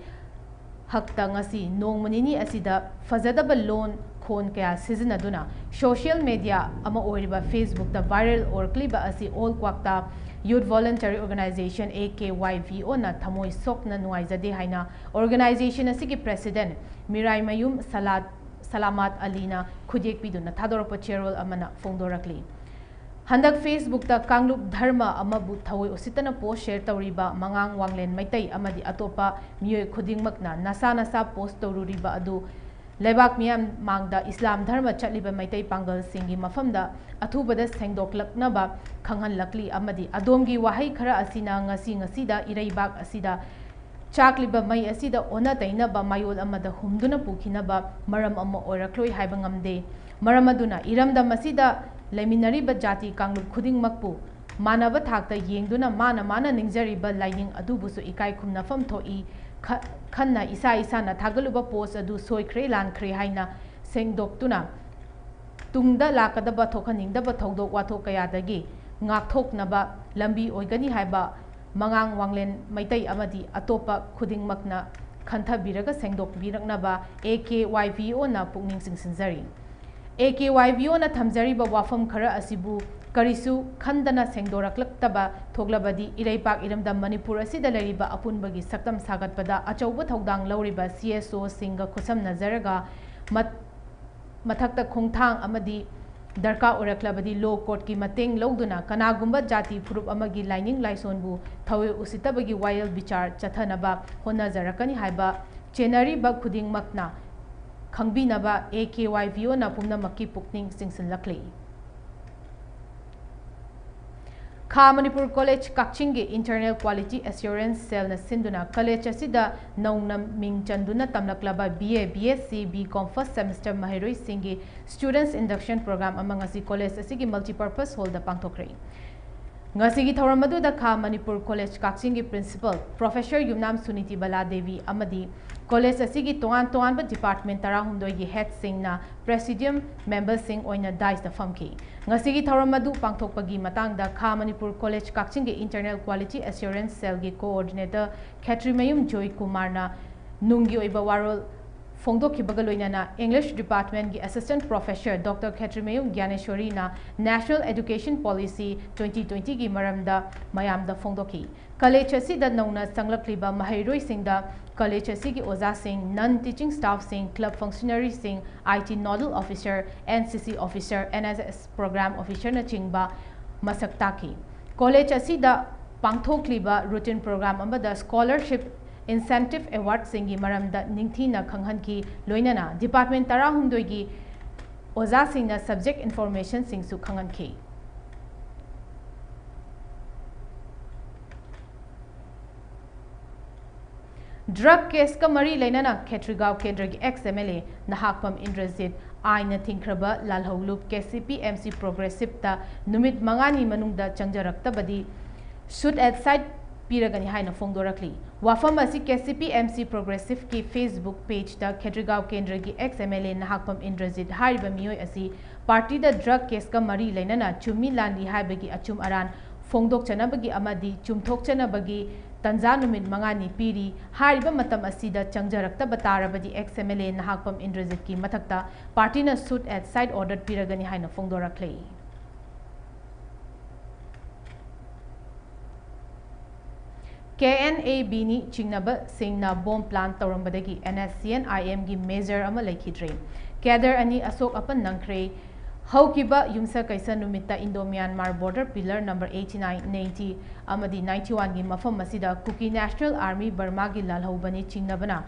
ꯍꯛꯇ ꯉꯁꯤ ꯅꯣꯡꯃ ꯅꯤꯅꯤ ꯑꯁꯤꯗ ꯐꯖꯗꯕ ꯂꯣꯟ ꯈꯣꯟ ꯀꯌꯥ ꯁꯤꯖꯤꯟꯅꯗꯨꯅ social media ꯑꯃ ꯑꯣꯏꯔꯤꯕ Facebookꯇ viral ꯑꯣꯏꯔꯛꯂꯤꯕ ꯑꯁꯤ All Kwakta Youth Voluntary Organization, A K Y V O, ꯅ ꯊꯃꯣꯏ ꯁꯣꯛꯅ ꯅꯨꯡꯉꯥꯏꯖꯗꯦ ꯍꯥꯏꯅ organization ꯑꯁꯤꯒꯤ president ꯃꯤꯔꯥꯏꯃꯌꯨꯝ ꯁꯂꯥꯠ, ꯁꯂꯥꯃꯥꯠ ꯑꯂꯤꯅ ꯈꯨꯠꯌꯦꯛ ꯄꯤꯗꯨꯅ ꯊꯥꯗꯣꯔꯛꯄ ꯆꯦꯔꯣꯜ ꯑꯃꯅ ꯐꯣꯡꯗꯣꯔꯛꯂꯤ꯫ ꯍꯟꯗꯛ Facebook ꯇ ꯀꯥꯡꯂꯨꯞ ꯙꯔꯃ ꯑꯃꯕꯨ ꯊꯑꯣꯏ ꯎꯁꯤꯠꯇꯅ post share ꯇꯧꯔꯤꯕ ꯃꯉꯥꯡ ꯋꯥꯡꯂꯦꯟ ꯃꯩꯇꯩ ꯑꯃꯗꯤ ꯑꯇꯣꯞꯄ ꯃꯤꯑꯣꯏ ꯈꯨꯗꯤꯡꯃꯛꯅ ꯅꯁꯥ ꯅꯁꯥ post ꯇꯧꯔꯨꯔꯤꯕ ꯑꯗꯨ ꯂꯩꯕꯥꯛ ꯃꯤꯌꯥꯝ ꯃꯥꯡꯗ ꯏꯁꯂꯥꯝ ꯙꯔꯃ ꯆꯠꯂꯤꯕ ꯃꯩꯇꯩ ꯄꯥꯡꯒꯜꯁꯤꯡꯒꯤ ꯃꯐꯝꯗ ꯑꯊꯨꯕꯗ ꯁꯦꯡꯗꯣꯛꯂꯛꯅꯕ ꯈꯪꯍꯜꯂꯛꯂꯤ ꯑꯃꯗꯤ ꯑꯗꯣꯝꯒꯤ ꯋꯥꯍꯩ ꯈꯔ ꯑꯁꯤꯅ ꯉꯁꯤ ꯉꯁꯤꯗ ꯏꯔꯩꯕꯥꯛ ꯑꯁꯤꯗ ꯆꯥꯛꯂꯤꯕ ꯃꯩ ꯑꯁꯤꯗ ꯑꯣꯟꯅ ꯇꯩꯅꯕ ꯃꯌꯣꯜ ꯑꯃꯗ ꯍꯨꯝꯗꯨꯅ ꯄꯨꯈꯤꯅꯕ ꯃꯔꯝ ꯑꯃ ꯑꯣꯏꯔꯛꯂꯣꯏ ꯍꯥꯏꯕ ꯉꯝꯗꯦ꯫ ꯃꯔꯝ ꯑꯗꯨꯅ ꯏꯔꯝꯗꯝ ꯑꯁꯤꯗ ꯂꯩꯃꯤꯟꯅꯔꯤꯕ ꯖꯥꯇꯤ ꯀꯥꯡꯂꯨꯞ ꯈꯨꯗꯤꯡꯃꯛꯄꯨ ꯃꯥꯟꯅꯕ ꯊꯥꯛꯇ ꯌꯦꯡꯗꯨꯅ ꯃꯥꯅ ꯃꯥꯅ ꯅꯤꯡꯖꯔꯤꯕ ꯂꯥꯏꯅꯤꯡ ꯑꯗꯨꯕꯨꯁꯨ ꯏꯀꯥꯏ ꯈꯨꯝꯅꯐꯝ ꯊꯣꯛꯏ꯫ ꯈ-, ꯈꯟꯅ ꯏꯁꯥ ꯏꯁꯥꯅ ꯊꯥꯒꯠꯂꯨꯕ post ꯑꯗꯨ ꯁꯣꯏꯈ꯭ꯔꯦ ꯂꯥꯟꯈ꯭ꯔꯦ ꯍꯥꯏꯅ ꯁꯦꯡꯗꯣꯛꯇꯨꯅ ꯇꯨꯡꯗ ꯂꯥꯛꯀꯗꯕ ꯊꯣꯛꯍꯟꯅꯤꯡꯗꯕ ꯊꯧꯗꯣꯛ ꯋꯥꯊꯣꯛ ꯀꯌꯥꯗꯒꯤ ꯉꯥꯛꯊꯣꯛꯅꯕ ꯂꯝꯕꯤ ꯑꯣꯏꯒꯅꯤ ꯍꯥꯏꯕ ꯃꯉꯥꯡ ꯋꯥꯡꯂꯦꯟ ꯃꯩꯇꯩ ꯑꯃꯗꯤ ꯑꯇꯣꯞꯄ ꯈꯨꯗꯤꯡꯃꯛꯅ ꯈꯟꯊꯕꯤꯔꯒ ꯁꯦꯡꯗꯣꯛꯄꯤꯔꯛꯅꯕ A K Y V O ꯅ ꯄꯨꯛꯅꯤꯡ ꯆꯤꯡꯁꯤꯟꯖꯔꯤ꯫ A K Y V O ꯅ ꯊꯝꯖꯔꯤꯕ ꯋꯥꯐꯝ ꯈꯔ ꯑꯁꯤꯕꯨ ꯀꯔꯤꯁꯨ ꯈꯟꯗꯅ ꯁꯦꯡꯗꯣꯔꯛꯂꯛꯇꯕ ꯊꯣꯛꯂꯕꯗꯤ ꯏꯔꯩꯄꯥꯛ ꯏꯔꯝꯗꯝ ꯃꯅꯤꯄꯨꯔ ꯑꯁꯤꯗ ꯂꯩꯔꯤꯕ ꯑꯄꯨꯟꯕꯒꯤ ꯁꯛꯇꯝ ꯁꯥꯒꯠꯄꯗ ꯑꯆꯧꯕ ꯊꯧꯗꯥꯡ ꯂꯧꯔꯤꯕ C S O ꯁꯤꯡꯒ ꯈꯨꯠꯁꯝꯅꯖꯔꯒ ꯃꯠ-, ꯃꯊꯛꯇ ꯈꯣꯡꯊꯥꯡ ꯑꯃꯗꯤ ꯗꯔꯀꯥꯔ ꯑꯣꯏꯔꯛꯂꯕꯗꯤ law court ꯀꯤ ꯃꯇꯦꯡ ꯂꯧꯗꯨꯅ ꯀꯅꯥꯒꯨꯝꯕ ꯖꯥꯇꯤ ꯐꯨꯔꯨꯞ ꯑꯃꯒꯤ ꯂꯥꯏꯅꯤꯡ ꯂꯥꯏꯁꯣꯟꯕꯨ ꯊꯑꯣꯏ ꯎꯁꯤꯠꯇꯕꯒꯤ ꯋꯥꯌꯦꯜ ꯕꯤꯆꯥꯔ ꯆꯠꯊꯅꯕ ꯍꯣꯠꯅꯖꯔꯛꯀꯅꯤ ꯍꯥꯏꯕ ꯆꯦꯟꯅꯔꯤꯕ ꯈꯨꯗꯤꯡꯃꯛꯅ ꯈꯪꯕꯤꯅꯕ A K Y V O ꯅ ꯄꯨꯝꯅꯃꯛꯀꯤ ꯄꯨꯛꯅꯤꯡ ꯆꯤꯡꯁꯤꯜꯂꯛꯂꯤ꯫ ꯈꯥ ꯃꯅꯤꯄꯨꯔ ꯀꯣꯂꯦꯖ ꯀꯛꯆꯤꯡꯒꯤ Internal Quality Assurance Cell ꯅ ꯁꯤꯟꯗꯨꯅ ꯀꯣꯂꯦꯖ ꯑꯁꯤꯗ ꯅꯧꯅ ꯃꯤꯡ ꯆꯟꯗꯨꯅ ꯇꯝꯂꯛꯂꯕ B A, B S C, B Com first semester ꯃꯍꯩꯔꯣꯏꯁꯤꯡꯒꯤ Students Induction Program ꯑꯃ ꯉꯁꯤ ꯀꯣꯂꯦꯖ ꯑꯁꯤꯒꯤ Multipurpose Hall ꯗ ꯄꯥꯡꯊꯣꯛꯈ꯭ꯔꯦ꯫ ꯉꯁꯤꯒꯤ ꯊꯧꯔꯝ ꯑꯗꯨꯗ ꯈꯥ ꯃꯅꯤꯄꯨꯔ ꯀꯣꯂꯦꯖ ꯀꯛꯆꯤꯡꯒꯤ Principal Professor ꯌꯨꯝꯅꯥꯝ ꯁꯨꯅꯤꯇꯤ ꯕꯂꯥ ꯗꯦꯕꯤ ꯑꯃꯗꯤ ꯀꯣꯂꯦꯖ ꯑꯁꯤꯒꯤ ꯇꯣꯉꯥꯟ ꯇꯣꯉꯥꯟꯕ department ꯇꯔꯥꯍꯨꯝꯗꯣꯏꯒꯤ head ꯁꯤꯡꯅ Presidium member ꯁꯤꯡ ꯑꯣꯏꯅ dais ꯇ ꯐꯝꯈꯤ꯫ ꯉꯁꯤꯒꯤ ꯊꯧꯔꯝ ꯑꯗꯨ ꯄꯥꯡꯊꯣꯛꯄꯒꯤ ꯃꯇꯥꯡꯗ ꯈꯥ ꯃꯅꯤꯄꯨꯔ ꯀꯣꯂꯦꯖ ꯀꯛꯆꯤꯡꯒꯤ Internal Quality Assurance Cell ꯒꯤ Coordinator ꯈꯦꯇ꯭ꯔꯤꯃꯌꯨꯝ ꯖꯣꯏ ꯀꯨꯃꯥꯔꯅ ꯅꯨꯡꯒꯤ ꯑꯣꯏꯕ ꯋꯥꯔꯣꯜ ꯐꯣꯡꯗꯣꯛꯈꯤꯕꯒ ꯂꯣꯏꯅꯅ English Department ꯀꯤ Assistant Professor Doctor ꯈꯦꯇ꯭ꯔꯤꯃꯌꯨꯝ ꯒ꯭ꯌꯥꯅꯦꯁꯣꯔꯤꯅ National Education Policy twenty twenty ꯒꯤ ꯃꯔꯝꯗ ꯃꯌꯥꯝꯗ ꯐꯣꯡꯗꯣꯛꯈꯤ꯫ ꯀꯂꯦꯖ ꯑꯁꯤꯗ ꯅꯧꯅ ꯆꯪꯂꯛꯂꯤꯕ ꯃꯍꯩꯔꯣꯏꯁꯤꯡꯗ ꯀꯂꯦꯖ ꯑꯁꯤꯒꯤ ꯑꯣꯖꯥꯁꯤꯡ, non teaching staff ꯁꯤꯡ, club functionary ꯁꯤꯡ, I T nodal officer, N C C officer, N S S program officer ꯅꯆꯤꯡꯕ ꯃꯁꯛ ꯇꯥꯛꯈꯤ꯫ ꯀꯣꯂꯦꯖ ꯑꯁꯤꯗ ꯄꯥꯡꯊꯣꯛꯂꯤꯕ routine program ꯑꯃꯗ scholarship, incentive award ꯁꯤꯡꯒꯤ ꯃꯔꯝꯗ ꯅꯤꯡꯊꯤꯅ ꯈꯪꯍꯟꯈꯤ, ꯂꯣꯏꯅꯅ department ꯇꯔꯥꯍꯨꯝꯗꯣꯏꯒꯤ ꯑꯣꯖꯥꯁꯤꯡꯅ subject information ꯁꯤꯡꯁꯨ ꯈꯪꯍꯟꯈꯤ꯫ Drug case ꯀ ꯃꯔꯤ ꯂꯩꯅꯅ ꯈꯦꯇ꯭ꯔꯤꯒꯥꯎ ꯀꯦꯟꯗ꯭ꯔꯒꯤ ex M L A Nahakpam Indrajit ꯑꯥꯏꯟꯅ ꯊꯤꯡꯈ꯭ꯔꯕ ꯂꯥꯜꯍꯧꯂꯨꯞ K C P M C Progressive ꯇ ꯅꯨꯃꯤꯠ ꯃꯉꯥꯅꯤ ꯃꯅꯨꯡꯗ ꯆꯪꯖꯔꯛꯇꯕꯗꯤ suit at sight ꯄꯤꯔꯒꯅꯤ ꯍꯥꯏꯅ ꯐꯣꯡꯗꯣꯔꯛꯂꯤ꯫ ꯋꯥꯐꯝ ꯑꯁꯤ K C P M C Progressive ꯀꯤ Facebook page ꯇ ꯈꯦꯇ꯭ꯔꯤꯒꯥꯎ ꯀꯦꯟꯗ꯭ꯔꯒꯤ ex M L A Nahakpam Indrajit ꯍꯥꯏꯔꯤꯕ ꯃꯤꯑꯣꯏ ꯑꯁꯤ party ꯗ drug case ꯀ ꯃꯔꯤ ꯂꯩꯅꯅ ꯆꯨꯝꯃꯤ ꯂꯥꯜꯂꯤ ꯍꯥꯏꯕꯒꯤ ꯑꯆꯨꯝ ꯑꯔꯥꯟ ꯐꯣꯡꯗꯣꯛꯆꯅꯕꯒꯤ ꯑꯃꯗꯤ ꯆꯨꯝꯊꯣꯛꯆꯅꯕꯒꯤ ꯇꯟꯖꯥ ꯅꯨꯃꯤꯠ ꯃꯉꯥꯅꯤ ꯄꯤꯔꯤ꯫ ꯍꯥꯏꯔꯤꯕ ꯃꯇꯝ ꯑꯁꯤꯗ ꯆꯪꯖꯔꯛꯇꯕ ꯇꯥꯔꯕꯗꯤ ex M L A Nahakpam ꯏꯟꯗ꯭ꯔꯖꯤꯠꯀꯤ ꯃꯊꯛꯇ party ꯅ suit at sight order ꯄꯤꯔꯒꯅꯤ ꯍꯥꯏꯅ ꯐꯣꯡꯗꯣꯔꯛꯂꯤ꯫ K N A B ꯅꯤ ꯆꯤꯡꯅꯕꯁꯤꯡꯅ bomb plant ꯇꯧꯔꯝꯕꯗꯒꯤ N S C N I M ꯒꯤ major ꯑꯃ ꯂꯩꯈꯤꯗ꯭ꯔꯦ꯫ Cadre ꯑꯅꯤ ꯑꯁꯣꯛ ꯑꯄꯟ ꯅꯪꯈ꯭ꯔꯦ꯫ ꯍꯧꯈꯤꯕ ꯌꯨꯝꯁꯀꯩꯁ ꯅꯨꯃꯤꯠꯇ Indo Myanmar border pillar number eighty nine, ninety ꯑꯃꯗꯤ ninety one ꯒꯤ ꯃꯐꯝ ꯑꯁꯤꯗ Kuki National Army ꯕꯔꯃꯥꯒꯤ ꯂꯥꯜꯍꯧꯕꯅꯤ ꯆꯤꯡꯅꯕꯅ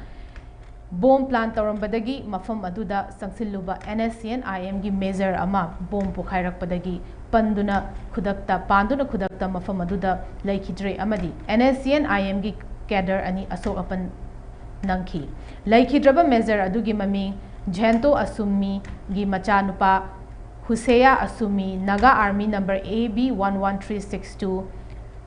bomb plant ꯇꯧꯔꯝꯕꯗꯒꯤ ꯃꯐꯝ ꯑꯗꯨꯗ ꯆꯪꯁꯤꯜꯂꯨꯕ N S C N I M ꯒꯤ major ꯑꯃ bomb ꯄꯣꯈꯥꯏꯔꯛꯄꯗꯒꯤ ꯄꯟꯗꯨꯅ ꯈꯨꯗꯛꯇ, ꯄꯥꯟꯗꯨꯅ ꯈꯨꯗꯛꯇ ꯃꯐꯝ ꯑꯗꯨꯗ ꯂꯩꯈꯤꯗ꯭ꯔꯦ ꯑꯃꯗꯤ N S C N I M ꯒꯤ cadre ꯑꯅꯤ ꯑꯁꯣꯛ ꯑꯄꯟ ꯅꯪꯈꯤ꯫ ꯂꯩꯈꯤꯗ꯭ꯔꯕ major ꯑꯗꯨꯒꯤ ꯃꯃꯤꯡ ꯖꯦꯟꯇꯣ ꯑꯁꯨꯃꯤꯒꯤ ꯃꯆꯥꯅꯨꯄꯥ ꯍꯨꯁꯦꯌꯥ ꯑꯁꯨꯃꯤ, Naga Army number A B one one three six two,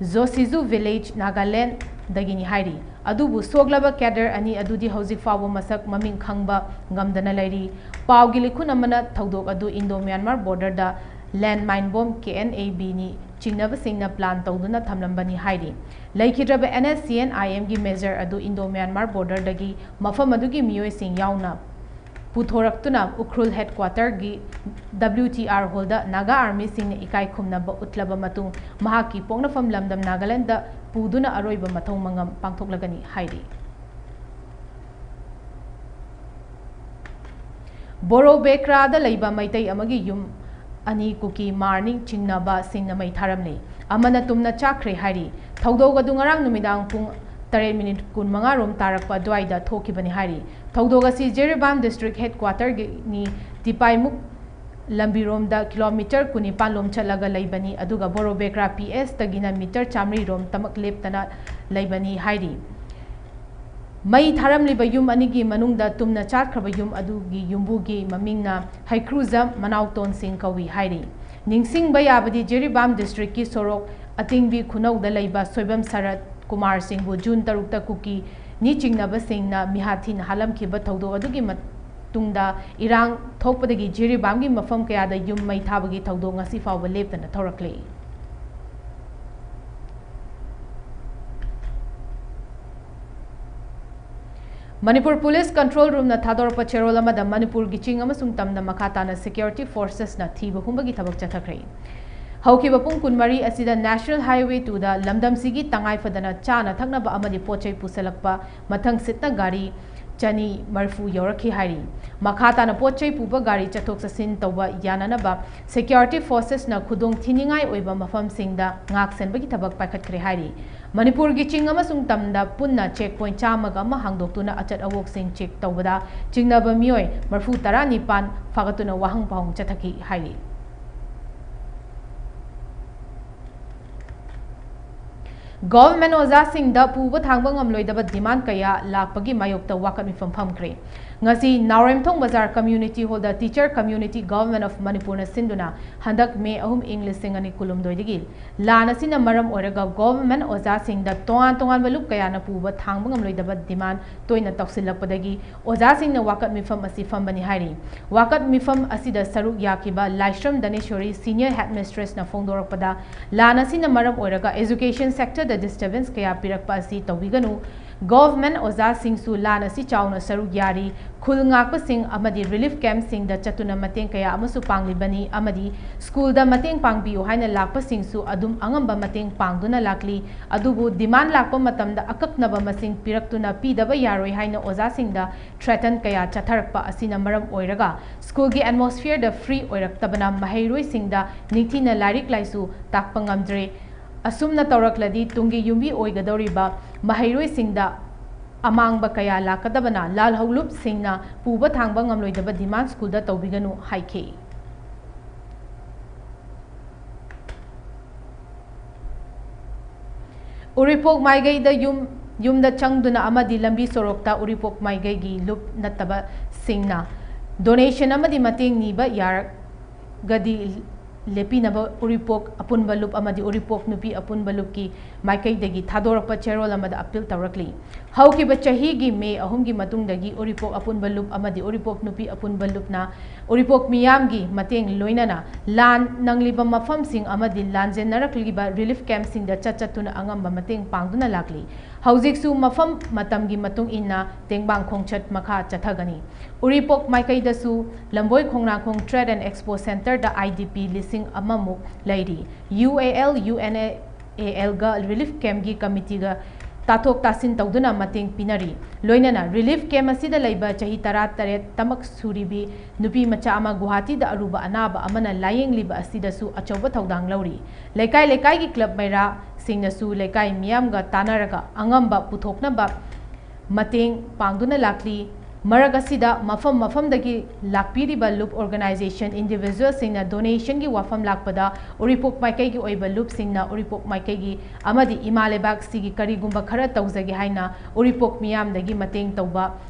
ꯖꯣꯁꯤꯖꯨ village, Nagaland ꯗꯒꯤꯅꯤ ꯍꯥꯏꯔꯤ꯫ ꯑꯗꯨꯕꯨ ꯁꯣꯛꯂꯕ cadre ꯑꯅꯤ ꯑꯗꯨꯗꯤ ꯍꯧꯖꯤꯛ ꯐꯥꯎꯕ ꯃꯁꯛ ꯃꯃꯤꯡ ꯈꯪꯕ ꯉꯝꯗꯅ ꯂꯩꯔꯤ꯫ ꯄꯥꯎꯒꯤ ꯂꯤꯈꯨꯟ ꯑꯃꯅ ꯊꯧꯗꯣꯛ ꯑꯗꯨ Indo Myanmar border the landmine bomb K N A B ꯅꯤ ꯆꯤꯡꯅꯕꯁꯤꯡꯅ plant ꯇꯧꯗꯨꯅ ꯊꯝꯂꯝꯕꯅꯤ ꯍꯥꯏꯔꯤ꯫ ꯂꯩꯈꯤꯗ꯭ꯔꯕ NSCN-IMꯒꯤ major ꯑꯗꯨ Indo-Myanmar borderꯗꯒꯤ ꯃꯐꯝ ꯑꯗꯨꯒꯤ ꯃꯤꯑꯣꯏꯁꯤꯡ ꯌꯥꯎꯅ ꯄꯨꯊꯣꯔꯛꯇꯨꯅ ꯎꯈ꯭ꯔꯨꯜ headquarterꯒꯤ WTR hallꯗ Naga Armyꯁꯤꯡꯅ ꯏꯀꯥꯏ ꯈꯨꯝꯅꯕ ꯎꯠꯂꯕ ꯃꯇꯨꯡ ꯃꯍꯥꯛꯀꯤ ꯄꯣꯛꯅꯐꯝ ꯂꯝꯗꯝ ꯅꯥꯒꯥꯂꯦꯟꯗ ꯄꯨꯗꯨꯅ ꯑꯔꯣꯏꯕ ꯃꯊꯧ ꯃꯉꯝ ꯄꯥꯡꯊꯣꯛꯂꯒꯅꯤ ꯍꯥꯏꯔꯤ꯫ ꯕꯣꯔꯣꯕꯦꯀ꯭ꯔꯥꯗ ꯂꯩꯕ ꯃꯩꯇꯩ ꯑꯃꯒꯤ ꯌꯨꯝ ꯑꯅꯤ ꯀꯨꯀꯤ ꯃꯥꯔꯅꯤ ꯆꯤꯡꯅꯕꯁꯤꯡꯅ ꯃꯩ ꯊꯥꯔꯝꯂꯤ꯫ ꯑꯃꯅ ꯇꯨꯝꯅ ꯆꯥꯛꯈ꯭ꯔꯦ ꯍꯥꯏꯔꯤ꯫ ꯊꯧꯗꯣꯛ ꯑꯗꯨ ꯉꯔꯥꯡ ꯅꯨꯃꯤꯗꯥꯡ ꯄꯨꯡ ꯇꯔꯦꯠ ꯃꯤꯅꯤꯠ ꯀꯨꯟꯃꯉꯥ ꯔꯣꯝ ꯇꯥꯔꯛꯄ ꯑꯗꯨꯋꯥꯏꯗ ꯊꯣꯛꯈꯤꯕꯅꯤ ꯍꯥꯏꯔꯤ꯫ ꯊꯧꯗꯣꯛ ꯑꯁꯤ ꯖꯤꯔꯤꯕꯥꯝ district headquarterꯒꯤꯅꯤ ꯇꯤꯄꯥꯏꯃꯨꯛ ꯂꯝꯕꯤꯔꯣꯝꯗ kilometre ꯀꯨꯟꯅꯤꯄꯥꯟ ꯂꯣꯝ ꯆꯠꯂꯒ ꯂꯩꯕꯅꯤ, ꯑꯗꯨꯒ ꯕꯣꯔꯣꯕꯦꯀ꯭ꯔꯥ PSꯇꯒꯤꯅ metre ꯆꯥꯃꯔꯤ ꯔꯣꯝ ꯇꯃꯛ ꯂꯦꯞꯇꯅ ꯂꯩꯕꯅꯤ ꯍꯥꯏꯔꯤ꯫ ꯃꯩ ꯊꯥꯔꯝꯂꯤꯕ ꯌꯨꯝ ꯑꯅꯤꯒꯤ ꯃꯅꯨꯡꯗ ꯇꯨꯝꯅ ꯆꯥꯠꯈ꯭ꯔꯕ ꯌꯨꯝ ꯑꯗꯨꯒꯤ ꯌꯨꯝꯕꯨꯒꯤ ꯃꯃꯤꯡꯅ ꯍꯩꯀ꯭ꯔꯨꯖꯝ ꯃꯅꯥꯎꯇꯣꯟꯁꯤꯡ ꯀꯧꯏ ꯍꯥꯏꯔꯤ꯫ ꯅꯤꯡꯁꯤꯡꯕ ꯌꯥꯕꯗꯤ ꯖꯤꯔꯤꯕꯥꯝ districtꯀꯤ ꯁꯣꯔꯣꯛ ꯑꯇꯤꯡꯕꯤ ꯈꯨꯅꯧꯗ ꯂꯩꯕ ꯁꯣꯏꯕꯝ ꯁꯔꯠ ꯀꯨꯃꯥꯔ ꯁꯤꯡꯕꯨ ꯖꯨꯟ ꯇꯔꯨꯛꯇ ꯀꯨꯀꯤ ꯅꯤ ꯆꯤꯡꯅꯕꯁꯤꯡꯅ ꯃꯤꯍꯥꯊꯤꯅ ꯍꯥꯠꯂꯝꯈꯤꯕ ꯊꯧꯗꯣꯛ ꯑꯗꯨꯒꯤ ꯃꯇꯨꯡꯗ ꯏꯔꯥꯡ ꯊꯣꯛꯄꯗꯒꯤ ꯖꯤꯔꯤꯕꯥꯝꯒꯤ ꯃꯐꯝ ꯀꯌꯥꯗ ꯌꯨꯝ ꯃꯩ ꯊꯥꯕꯒꯤ ꯊꯧꯗꯣꯛ ꯉꯁꯤ ꯐꯥꯎꯕ ꯂꯦꯞꯇꯅ ꯊꯧꯔꯛꯂꯤ꯫ ꯃꯅꯤꯄꯨꯔ Police Control Roomꯅ ꯊꯥꯗꯣꯔꯛꯄ ꯆꯦꯔꯣꯜ ꯑꯃꯗ ꯃꯅꯤꯄꯨꯔꯒꯤ ꯆꯤꯡ ꯑꯃꯁꯨꯡ ꯇꯝꯗ ꯃꯈꯥ ꯇꯥꯅ security forcesꯅ ꯊꯤꯕ ꯍꯨꯝꯕꯒꯤ ꯊꯕꯛ ꯆꯠꯊꯈ꯭ꯔꯦ꯫ ꯍꯧꯈꯤꯕ ꯄꯨꯡ ꯀꯨꯟꯃꯔꯤ ꯑꯁꯤꯗ National Highway twoꯗ ꯂꯝꯗꯝꯁꯤꯒꯤ ꯇꯉꯥꯏ ꯐꯗꯅ ꯆꯥꯅ ꯊꯛꯅꯕ ꯑꯃꯗꯤ ꯄꯣꯠ ꯆꯩ ꯄꯨꯁꯜꯂꯛꯄ ꯃꯊꯪ ꯁꯤꯠꯅ ꯒꯥꯔꯤ ꯆꯅꯤ ꯃꯔꯤꯐꯨ ꯌꯧꯔꯛꯈꯤ ꯍꯥꯏꯔꯤ꯫ ꯃꯈꯥ ꯇꯥꯅ ꯄꯣꯠ ꯆꯩ ꯄꯨꯕ ꯒꯥꯔꯤ ꯆꯠꯊꯣꯛ ꯆꯠꯁꯤꯟ ꯇꯧꯕ ꯌꯥꯅꯅꯕ security forcesꯅ ꯈꯨꯗꯣꯡ ꯊꯤꯅꯤꯡꯉꯥꯏ ꯑꯣꯏꯕ ꯃꯐꯝꯁꯤꯡꯗ ꯉꯥꯛ ꯁꯦꯟꯕꯒꯤ ꯊꯕꯛ ꯄꯥꯏꯈꯠꯈ꯭ꯔꯦ ꯍꯥꯏꯔꯤ꯫ ꯃꯅꯤꯄꯨꯔꯒꯤ ꯆꯤꯡ ꯑꯃꯁꯨꯡ ꯇꯝꯗ ꯄꯨꯟꯅ check point ꯆꯥꯝꯃꯒ ꯑꯃ ꯍꯥꯡꯗꯣꯛꯇꯨꯅ ꯑꯆꯠ ꯑꯋꯣꯛꯁꯤꯡ check ꯇꯧꯕꯗ ꯆꯤꯡꯅꯕ ꯃꯤꯑꯣꯏ ꯃꯔꯤꯐꯨ ꯇꯔꯥꯅꯤꯄꯥꯟ ꯐꯥꯒꯠꯇꯨꯅ ꯋꯥꯍꯪ ꯄꯥꯎꯍꯪ ꯆꯠꯊꯈꯤ ꯍꯥꯏꯔꯤ꯫ Government ꯑꯣꯖꯥꯁꯤꯡꯗ ꯄꯨꯕ ꯊꯥꯡꯕ ꯉꯝꯂꯣꯏꯗꯕ demand ꯀꯌꯥ ꯂꯥꯛꯄꯒꯤ ꯃꯥꯌꯣꯛꯇ ꯋꯥꯀꯠ ꯃꯤꯐꯝ ꯐꯝꯈ꯭ꯔꯦ꯫ ꯉꯁꯤ ꯅꯥꯎꯔꯦꯝꯊꯣꯡ ꯕꯖꯥꯔ ꯀꯝꯃ꯭ꯌꯨꯅꯤꯇꯤ ꯍꯣꯜꯗ Teacher Community Government of Manipurꯅ ꯁꯤꯟꯗꯨꯅ ꯍꯟꯗꯛ ꯃꯦ ꯑꯍꯨꯝ, ꯏꯪ ꯂꯤꯁꯤꯡ ꯑꯅꯤ ꯀꯨꯟꯍꯨꯝꯗꯣꯏꯗꯒꯤ ꯂꯥꯟ ꯑꯁꯤꯅ ꯃꯔꯝ ꯑꯣꯏꯔꯒ ꯒꯣꯚꯔꯟꯃꯦꯟꯠ ꯑꯣꯖꯥꯁꯤꯡꯗ ꯇꯣꯉꯥꯟ ꯇꯣꯉꯥꯟꯕ ꯂꯨꯞ ꯀꯌꯥꯅ ꯄꯨꯕ ꯊꯥꯡꯕ ꯉꯝꯂꯣꯏꯗꯕ ꯗꯤꯃꯥꯟ ꯇꯣꯏꯅ ꯇꯧꯁꯤꯜꯂꯛꯄꯗꯒꯤ ꯑꯣꯖꯥꯁꯤꯡꯅ ꯋꯥꯀꯠ ꯃꯤꯐꯝ ꯑꯁꯤ ꯐꯝꯕꯅꯤ ꯍꯥꯏꯔꯤ꯫ ꯋꯥꯀꯠ ꯃꯤꯐꯝ ꯑꯁꯤꯗ ꯁꯔꯨꯛ ꯌꯥꯈꯤꯕ ꯂꯥꯏꯁ꯭ꯔꯝ ꯙꯅꯦꯁ꯭ꯋꯔꯤ, Senior Headmistressꯅ ꯐꯣꯡꯗꯣꯔꯛꯄꯗ, ꯂꯥꯟ ꯑꯁꯤꯅ ꯃꯔꯝ ꯑꯣꯏꯔꯒ education sectorꯗ disturbance ꯀꯌꯥ ꯄꯤꯔꯛꯄ ꯑꯁꯤ ꯇꯧꯕꯤꯒꯅꯨ, ꯒꯣꯚꯔꯟꯃꯦꯟꯠ ꯑꯣꯖꯥꯁꯤꯡꯁꯨ ꯂꯥꯟ ꯑꯁꯤ ꯆꯥꯎꯅ ꯁꯔꯨꯛ ꯌꯥꯔꯤ, ꯈꯨꯜ ꯉꯥꯛꯄꯁꯤꯡ ꯑꯃꯗꯤ relief campꯁꯤꯡꯗ ꯆꯠꯇꯨꯅ ꯃꯇꯦꯡ ꯀꯌꯥ ꯑꯃꯁꯨ ꯄꯥꯡꯂꯤꯕꯅꯤ ꯑꯃꯗꯤ ꯁ꯭ꯀꯨꯜꯗ ꯃꯇꯦꯡ ꯄꯥꯡꯕꯤꯌꯨ ꯍꯥꯏꯅ ꯂꯥꯛꯄꯁꯤꯡꯁꯨ ꯑꯗꯨꯝ ꯑꯉꯝꯕ ꯃꯇꯦꯡ ꯄꯥꯡꯗꯨꯅ ꯂꯥꯛꯂꯤ꯫ ꯑꯗꯨꯕꯨ demand ꯂꯥꯛꯄ ꯃꯇꯝꯗ ꯑꯀꯛꯅꯕ ꯃꯁꯤꯡ ꯄꯤꯔꯛꯇꯨꯅ ꯄꯤꯗꯕ ꯌꯥꯔꯣꯏ ꯍꯥꯏꯅ ꯑꯣꯖꯥꯁꯤꯡꯗ threaten ꯀꯌꯥ ꯆꯠꯊꯔꯛꯄ ꯑꯁꯤꯅ ꯃꯔꯝ ꯑꯣꯏꯔꯒ ꯁ꯭ꯀꯨꯜꯒꯤ atmosphereꯗ free ꯑꯣꯏꯔꯛꯇꯕꯅ ꯃꯍꯩꯔꯣꯏꯁꯤꯡꯗ ꯅꯤꯡꯊꯤꯅ ꯂꯥꯏꯔꯤꯛ ꯂꯥꯏꯁꯨ ꯇꯥꯛꯄ ꯉꯝꯗ꯭ꯔꯦ꯫ ꯑꯁꯨꯝꯅ ꯇꯧꯔꯛꯂꯗꯤ ꯇꯨꯡꯒꯤ ꯌꯨꯝꯕꯤ ꯑꯣꯏꯒꯗꯧꯔꯤꯕ ꯃꯍꯩꯔꯣꯏꯁꯤꯡꯗ ꯑꯃꯥꯡꯕ ꯀꯌꯥ ꯂꯥꯛꯀꯗꯕꯅ ꯂꯥꯜꯍꯧꯂꯨꯞꯁꯤꯡꯅ ꯄꯨꯕ ꯊꯥꯡꯕ ꯉꯝꯂꯣꯏꯗꯕ demand ꯁ꯭ꯀꯨꯜꯗ ꯇꯧꯕꯤꯒꯅꯨ ꯍꯥꯏꯈꯤ꯫ ꯎꯔꯤꯄꯣꯛ ꯃꯥꯏꯀꯩꯗ ꯌꯨꯝ, ꯌꯨꯝꯗ ꯆꯪꯗꯨꯅ ꯑꯃꯗꯤ ꯂꯝꯕꯤ ꯁꯣꯔꯣꯛꯇ ꯎꯔꯤꯄꯣꯛ ꯃꯥꯏꯀꯩꯒꯤ ꯂꯨꯞ ꯅꯠꯇꯕꯁꯤꯡꯅ donation ꯑꯃꯗꯤ ꯃꯇꯦꯡ ꯅꯤꯕ ꯌꯥꯔꯒꯗꯤ ꯂꯦꯞꯄꯤꯅꯕ ꯎꯔꯤꯄꯣꯛ ꯑꯄꯨꯟꯕ ꯂꯨꯞ ꯑꯃꯗꯤ ꯎꯔꯤꯄꯣꯛ ꯅꯨꯄꯤ ꯑꯄꯨꯟꯕ ꯂꯨꯞꯀꯤ ꯃꯥꯏꯀꯩꯗꯒꯤ ꯊꯥꯗꯣꯔꯛꯄ ꯆꯦꯔꯣꯜ ꯑꯃꯗ appeal ꯇꯧꯔꯛꯂꯤ꯫ ꯍꯧꯈꯤꯕ ꯆꯍꯤꯒꯤ ꯃꯦ ꯑꯍꯨꯝꯒꯤ ꯃꯇꯨꯡꯗꯒꯤ ꯎꯔꯤꯄꯣꯛ ꯑꯄꯨꯟꯕ ꯂꯨꯞ ꯑꯃꯗꯤ ꯎꯔꯤꯄꯣꯛ ꯅꯨꯄꯤ ꯑꯄꯨꯟꯕ ꯂꯨꯞꯅ ꯎꯔꯤꯄꯣꯛ ꯃꯤꯌꯥꯝꯒꯤ ꯃꯇꯦꯡ ꯂꯣꯏꯅꯅ ꯂꯥꯟ ꯅꯪꯂꯤꯕ ꯃꯐꯝꯁꯤꯡ ꯑꯃꯗꯤ ꯂꯥꯟꯖꯦꯟꯅꯔꯛꯂꯤꯕ relief campꯁꯤꯡꯗ ꯆꯠ ꯆꯠꯇꯨꯅ ꯑꯉꯝꯕ ꯃꯇꯦꯡ ꯄꯥꯡꯗꯨꯅ ꯂꯥꯛꯂꯤ꯫ ꯍꯧꯖꯤꯛꯁꯨ ꯃꯐꯝ ꯃꯇꯝꯒꯤ ꯃꯇꯨꯡ ꯏꯟꯅ ꯇꯦꯡꯕꯥꯡ ꯈꯣꯡꯆꯠ ꯃꯈꯥ ꯆꯠꯊꯒꯅꯤ꯫ ꯎꯔꯤꯄꯣꯛ ꯃꯥꯏꯀꯩꯗꯁꯨ ꯂꯝꯕꯣꯏ ꯈꯣꯡꯅꯥꯡꯈꯣꯡ Trade and Expo Centreꯗ IDP ꯂꯤꯁꯤꯡ ꯑꯃꯃꯨꯛ ꯂꯩꯔꯤ꯫ UAL, UNAALꯒ relief campꯀꯤ committeeꯒ ꯇꯥꯊꯣꯛ ꯇꯥꯁꯤꯟ ꯇꯧꯗꯨꯅ ꯃꯇꯦꯡ ꯄꯤꯅꯔꯤ꯫ ꯂꯣꯏꯅꯅ relief camp ꯑꯁꯤꯗ ꯂꯩꯕ ꯆꯍꯤ ꯇꯔꯥꯇꯔꯦꯠ ꯇꯃꯛ ꯁꯨꯔꯤꯕꯤ ꯅꯨꯄꯤ ꯃꯆꯥ ꯑꯃ ꯒꯨꯋꯥꯍꯥꯇꯤꯗ ꯑꯔꯨꯕ ꯑꯅꯥꯕ ꯑꯃꯅ ꯂꯥꯌꯦꯡꯂꯤꯕ ꯑꯁꯤꯗꯁꯨ ꯑꯆꯧꯕ ꯊꯧꯗꯥꯡ ꯂꯧꯔꯤ꯫ ꯂꯩꯀꯥꯏ ꯂꯩꯀꯥꯏꯒꯤ club ꯃꯩꯔꯥꯁꯤꯡꯅꯁꯨ ꯂꯩꯀꯥꯏ ꯃꯤꯌꯥꯝꯒ ꯇꯥꯟꯅꯔꯒ ꯑꯉꯝꯕ ꯄꯨꯊꯣꯛꯅꯕ ꯃꯇꯦꯡ ꯄꯥꯡꯗꯨꯅ ꯂꯥꯛꯂꯤ꯫ ꯃꯔꯛ ꯑꯁꯤꯗ ꯃꯐꯝ ꯃꯐꯝꯗꯒꯤ ꯂꯥꯛꯄꯤꯔꯤꯕ ꯂꯨꯞ organization individualꯁꯤꯡꯅ donationꯒꯤ ꯋꯥꯐꯝ ꯂꯥꯛꯄꯗ ꯎꯔꯤꯄꯣꯛ ꯃꯥꯏꯀꯩꯒꯤ ꯑꯣꯏꯕ ꯂꯨꯞꯁꯤꯡꯅ ꯎꯔꯤꯄꯣꯛ ꯃꯥꯏꯀꯩꯒꯤ ꯑꯃꯗꯤ ꯏꯃꯥ ꯂꯩꯕꯥꯛꯁꯤꯒꯤ ꯀꯔꯤꯒꯨꯝꯕ ꯈꯔ ꯇꯧꯖꯒꯦ ꯍꯥꯏꯅ ꯎꯔꯤꯄꯣꯛ ꯃꯤꯌꯥꯝꯗꯒꯤ ꯃꯇꯦꯡ ꯇꯧꯕ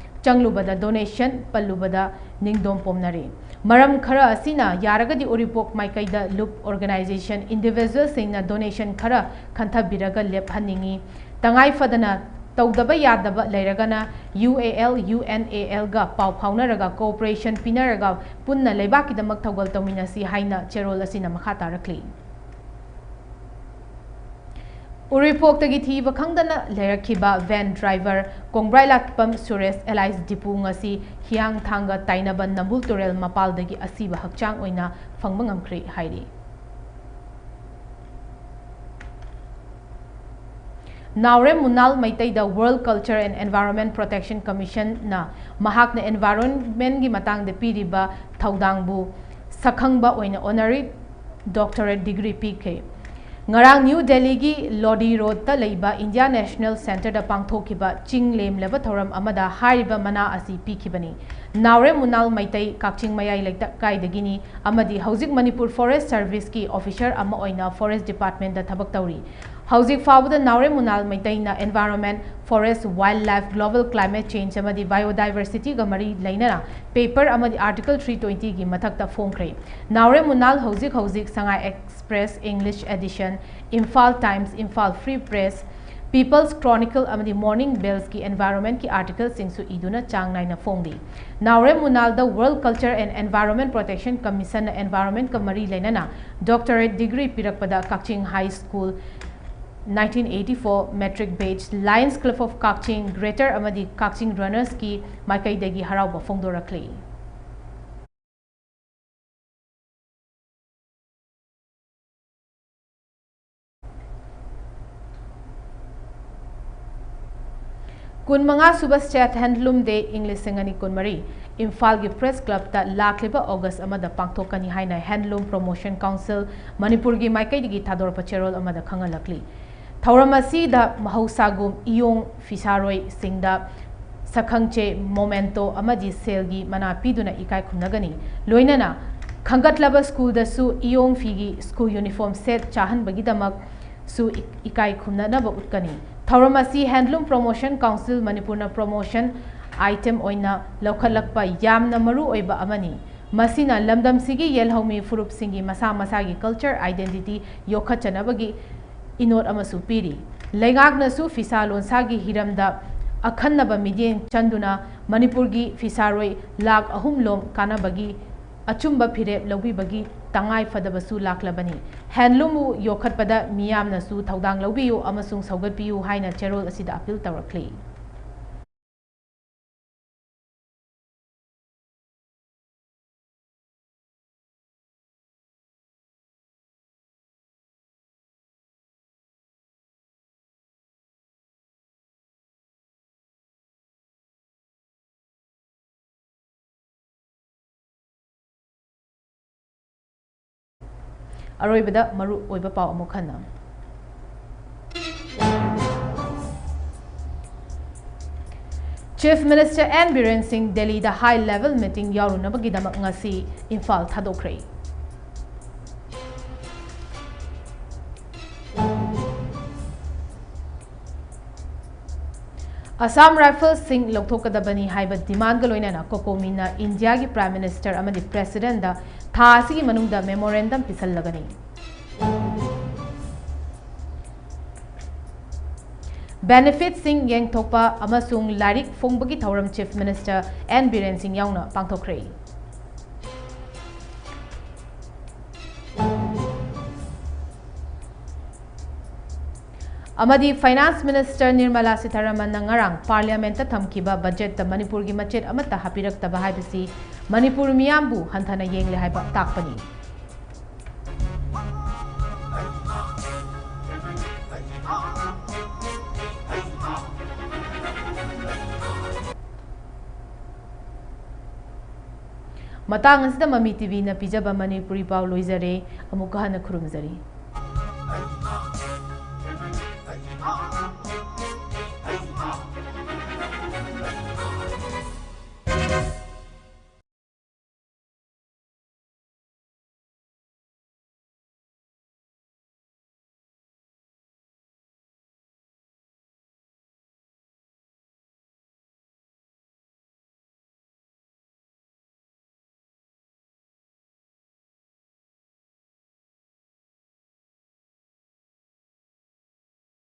ꯆꯪꯂꯨꯕꯗ donation ꯄꯜꯂꯨꯕꯗ ꯅꯤꯡꯗꯣꯝ ꯄꯣꯝꯅꯔꯦ꯫ ꯃꯔꯝ ꯈꯔ ꯑꯁꯤꯅ ꯌꯥꯔꯒꯗꯤ ꯎꯔꯤꯄꯣꯛ ꯃꯥꯏꯀꯩꯗ ꯂꯨꯞ organization individualꯁꯤꯡꯅ donation ꯈꯔ ꯈꯟꯊꯕꯤꯔꯒ ꯂꯦꯞꯍꯟꯅꯤꯡꯏ꯫ ꯇꯉꯥꯏ ꯐꯗꯅ ꯇꯧꯗꯕ ꯌꯥꯗꯕ ꯂꯩꯔꯒꯅ UAL, UNALꯒ ꯄꯥꯎ ꯐꯥꯎꯅꯔꯒ cooperation ꯄꯤꯅꯔꯒ ꯄꯨꯟꯅ ꯂꯩꯕꯥꯛꯀꯤꯗꯃꯛ ꯊꯧꯒꯜ ꯇꯧꯃꯤꯟꯅꯁꯤ ꯍꯥꯏꯅ ꯆꯦꯔꯣꯜ ꯑꯁꯤꯅ ꯃꯈꯥ ꯇꯥꯔꯛꯂꯤ꯫ ꯎꯔꯤꯄꯣꯛꯇꯒꯤ ꯊꯤꯕ ꯈꯪꯗꯅ ꯂꯩꯔꯛꯈꯤꯕ van driver ꯀꯣꯡꯕ꯭ꯔꯥꯏꯂꯥꯛꯄꯝ Suresh alias Dipu ꯉꯁꯤ ꯍꯤꯌꯥꯡꯊꯥꯡꯒ ꯇꯥꯏꯅꯕ ꯅꯝꯕꯨꯜ ꯇꯨꯔꯦꯜ ꯃꯄꯥꯜꯗꯒꯤ ꯑꯁꯤꯕ ꯍꯛꯆꯥꯡ ꯑꯣꯏꯅ ꯐꯪꯕ ꯉꯝꯈ꯭ꯔꯦ ꯍꯥꯏꯔꯤ꯫ ꯅꯥꯎꯔꯦꯝ ꯃꯨꯅꯥꯜ ꯃꯩꯇꯩꯗ World Culture and Environment Protection Commissionꯅ ꯃꯍꯥꯛꯅ environmentꯒꯤ ꯃꯇꯥꯡꯗ ꯄꯤꯔꯤꯕ ꯊꯧꯗꯥꯡꯕꯨ ꯁꯛꯈꯪꯕ ꯑꯣꯏꯅ honorary doctorate degree ꯄꯤꯈ꯭ꯔꯦ꯫ ꯉꯔꯥꯡ ꯅ꯭ꯌꯨ ꯗꯦꯜꯂꯤꯒꯤ ꯂꯣꯗꯤ ꯔꯣꯗꯇ ꯂꯩꯕ India National Centreꯗ ꯄꯥꯡꯊꯣꯛꯈꯤꯕ ꯆꯤꯡ ꯂꯦꯝꯂꯕ ꯊꯧꯔꯝ ꯑꯃꯗ ꯍꯥꯏꯔꯤꯕ ꯃꯅꯥ ꯑꯁꯤ ꯄꯤꯈꯤꯕꯅꯤ꯫ ꯅꯥꯎꯔꯦꯝ ꯃꯨꯅꯥꯜ ꯃꯩꯇꯩ ꯀꯛꯆꯤꯡ ꯃꯌꯥꯏ ꯂꯩꯀꯥꯏꯗꯒꯤꯅꯤ ꯑꯃꯗꯤ ꯍꯧꯖꯤꯛ ꯃꯅꯤꯄꯨꯔ Forest Serviceꯀꯤ officer ꯑꯃ ꯑꯣꯏꯅ forest departmentꯗ ꯊꯕꯛ ꯇꯧꯔꯤ꯫ ꯍꯧꯖꯤꯛ ꯐꯥꯎꯕꯗ ꯅꯥꯎꯔꯦꯝ ꯃꯨꯅꯥꯜ ꯃꯩꯇꯩꯅ environment, forest, wildlife, global climate change ꯑꯃꯗꯤ biodiversityꯒ ꯃꯔꯤ ꯂꯩꯅꯅ paper ꯑꯃꯗꯤ Article three twentyꯒꯤ ꯃꯊꯛꯇ ꯐꯣꯡꯈ꯭ꯔꯦ꯫ ꯅꯥꯎꯔꯦꯝ ꯃꯨꯅꯥꯜ ꯍꯧꯖꯤꯛ ꯍꯧꯖꯤꯛ ꯁꯉꯥꯏ Express English edition, Imphal Times, Imphal Free Press, People's Chronicle ꯑꯃꯗꯤ Morning Bellꯁꯀꯤ environmentꯀꯤ articleꯁꯤꯡꯁꯨ ꯏꯗꯨꯅ ꯆꯥꯡ ꯅꯥꯏꯅ ꯐꯣꯡꯂꯤ꯫ ꯅꯥꯎꯔꯦꯝ ꯃꯨꯅꯥꯜꯗ World Culture and Environment Protection Commissionꯅ environmentꯀ ꯃꯔꯤ ꯂꯩꯅꯅ doctorate degree ꯄꯤꯔꯛꯄꯗ Kakching High School nineteen eighty-four matric batch, Lions Club of Kakching, Greater ꯑꯃꯗꯤ Kakching Runnersꯀꯤ ꯃꯥꯏꯀꯩꯗꯒꯤ ꯍꯔꯥꯎꯕ ꯐꯣꯡꯗꯣꯔꯛꯂꯤ꯫ ꯀꯨꯟꯃꯉꯥ ꯁꯨꯕ State Handloom Day ꯏꯪ ꯂꯤꯁꯤꯡ ꯑꯅꯤ ꯀꯨꯟꯃꯔꯤ ꯏꯝꯐꯥꯜꯒꯤ Press Clubꯇ ꯂꯥꯛꯂꯤꯕ August ꯑꯃꯗ ꯄꯥꯡꯊꯣꯛꯀꯅꯤ ꯍꯥꯏꯅ Handloom Promotion Council ꯃꯅꯤꯄꯨꯔꯒꯤ ꯃꯥꯏꯀꯩꯗꯒꯤ ꯊꯥꯗꯣꯔꯛꯄ ꯆꯦꯔꯣꯜ ꯑꯃꯗ ꯈꯪꯍꯜꯂꯛꯂꯤ꯫ ꯊꯧꯔꯝ ꯑꯁꯤꯗ ꯃꯍꯧꯁꯥꯒꯨꯝ ꯏꯌꯣꯡ ꯐꯤꯁꯥꯔꯣꯏꯁꯤꯡꯗ ꯁꯛꯈꯪꯆꯦ, memento ꯑꯃꯗꯤ ꯁꯦꯜꯒꯤ ꯃꯅꯥ ꯄꯤꯗꯨꯅ ꯏꯀꯥꯏ ꯈꯨꯝꯅꯒꯅꯤ꯫ ꯂꯣꯏꯅꯅ ꯈꯟꯒꯠꯂꯕ ꯁ꯭ꯀꯨꯜꯗꯁꯨ ꯏꯌꯣꯡ ꯐꯤꯒꯤ school uniform set ꯆꯥꯍꯟꯕꯒꯤꯗꯃꯛꯁꯨ ꯏ-, ꯏꯀꯥꯏ ꯈꯨꯝꯅꯅꯕ ꯎꯠꯀꯅꯤ꯫ ꯊꯧꯔꯝ ꯑꯁꯤ Handloom Promotion Council ꯃꯅꯤꯄꯨꯔꯅ promotion item ꯑꯣꯏꯅ ꯂꯧꯈꯠꯂꯛꯄ ꯌꯥꯝꯅ ꯃꯔꯨ ꯑꯣꯏꯕ ꯑꯃꯅꯤ꯫ ꯃꯁꯤꯅ ꯂꯝꯗꯝꯁꯤꯒꯤ ꯌꯦꯜꯍꯧꯃꯤ ꯐꯨꯔꯨꯞꯁꯤꯡꯒꯤ ꯃꯁꯥ ꯃꯁꯥꯒꯤ culture identity ꯌꯣꯛꯈꯠꯆꯅꯕꯒꯤ ꯏꯅꯣꯠ ꯑꯃꯁꯨ ꯄꯤꯔꯤ꯫ ꯂꯩꯉꯥꯛꯅꯁꯨ ꯐꯤꯁꯥ ꯂꯣꯟꯁꯥꯒꯤ ꯍꯤꯔꯝꯗ ꯑꯈꯟꯅꯕ ꯃꯤꯠꯌꯦꯡ ꯆꯪꯗꯨꯅ ꯃꯅꯤꯄꯨꯔꯒꯤ ꯐꯤꯁꯥꯔꯣꯏ ꯂꯥꯈ ꯑꯍꯨꯝ ꯂꯣꯝ ꯀꯥꯟꯅꯕꯒꯤ ꯑꯆꯨꯝꯕ ꯐꯤꯔꯦꯞ ꯂꯧꯕꯤꯕꯒꯤ ꯇꯉꯥꯏ ꯐꯗꯕꯁꯨ ꯂꯥꯛꯂꯕꯅꯤ꯫ ꯍꯦꯟꯂꯨꯝꯕꯨ ꯌꯣꯛꯈꯠꯄꯗ ꯃꯤꯌꯥꯝꯅꯁꯨ ꯊꯧꯗꯥꯡ ꯂꯧꯕꯤꯌꯨ ꯑꯃꯁꯨꯡ ꯁꯧꯒꯠꯄꯤꯌꯨ ꯍꯥꯏꯅ ꯆꯦꯔꯣꯜ ꯑꯁꯤꯗ appeal ꯇꯧꯔꯛꯂꯤ꯫ ꯑꯔꯣꯏꯕꯗ ꯃꯔꯨ ꯑꯣꯏꯕ ꯄꯥꯎ ꯑꯃꯨꯛ ꯍꯟꯅ꯫ Chief Minister N ꯕꯤꯔꯦꯟ ꯁꯤꯡ ꯗꯦꯜꯂꯤꯗ high level meeting ꯌꯥꯎꯔꯨꯅꯕꯒꯤꯗꯃꯛ ꯉꯁꯤ ꯏꯝꯐꯥꯜ ꯊꯥꯗꯣꯛꯈ꯭ꯔꯦ꯫ ꯑꯁꯥꯝ ꯔꯥꯏꯐꯜꯁꯤꯡ ꯂꯧꯊꯣꯛꯀꯗꯕꯅꯤ ꯍꯥꯏꯕ demandꯒ ꯂꯣꯏꯅꯅ ꯀꯣꯀꯣꯃꯤꯅ ꯏꯟꯗꯤꯌꯥꯒꯤ Prime Minister ꯑꯃꯗꯤ Presidentꯗ ꯊꯥ ꯑꯁꯤꯒꯤ ꯃꯅꯨꯡꯗ memorandum ꯄꯤꯁꯜꯂꯒꯅꯤ꯫ Benefitꯁꯤꯡ ꯌꯦꯡꯊꯣꯛꯄ ꯑꯃꯁꯨꯡ ꯂꯥꯏꯔꯤꯛ ꯐꯣꯡꯕꯒꯤ ꯊꯧꯔꯝ Chief Minister N ꯕꯤꯔꯦꯟ ꯁꯤꯡ ꯌꯥꯎꯅ ꯄꯥꯡꯊꯣꯛꯈ꯭ꯔꯦ꯫ ꯑꯃꯗꯤ Finance Minister ꯅꯤꯔꯃꯂꯥ ꯁꯤꯊꯥꯔꯥꯃꯟꯅ ꯉꯔꯥꯡ Parliamentꯇ ꯊꯝꯈꯤꯕ budgetꯇ ꯃꯅꯤꯄꯨꯔꯒꯤ ꯃꯆꯦꯠ ꯑꯃꯠꯇ ꯍꯥꯞꯄꯤꯔꯛꯇꯕ ꯍꯥꯏꯕꯁꯤ ꯃꯅꯤꯄꯨꯔ ꯃꯤꯌꯥꯝꯕꯨ ꯍꯟꯊꯅ ꯌꯦꯡꯂꯦ ꯍꯥꯏꯕ ꯇꯥꯛꯄꯅꯤ꯫ ꯃꯇꯥꯡ ꯑꯁꯤꯗ ꯃꯃꯤ ꯇꯤꯚꯤꯅ ꯄꯤꯖꯕ ꯃꯅꯤꯄꯨꯔꯤ ꯄꯥꯎ ꯂꯣꯏꯖꯔꯦ꯫ ꯑꯃꯨꯛꯀ ꯍꯟꯅ ꯈꯨꯔꯨꯝꯖꯔꯤ꯫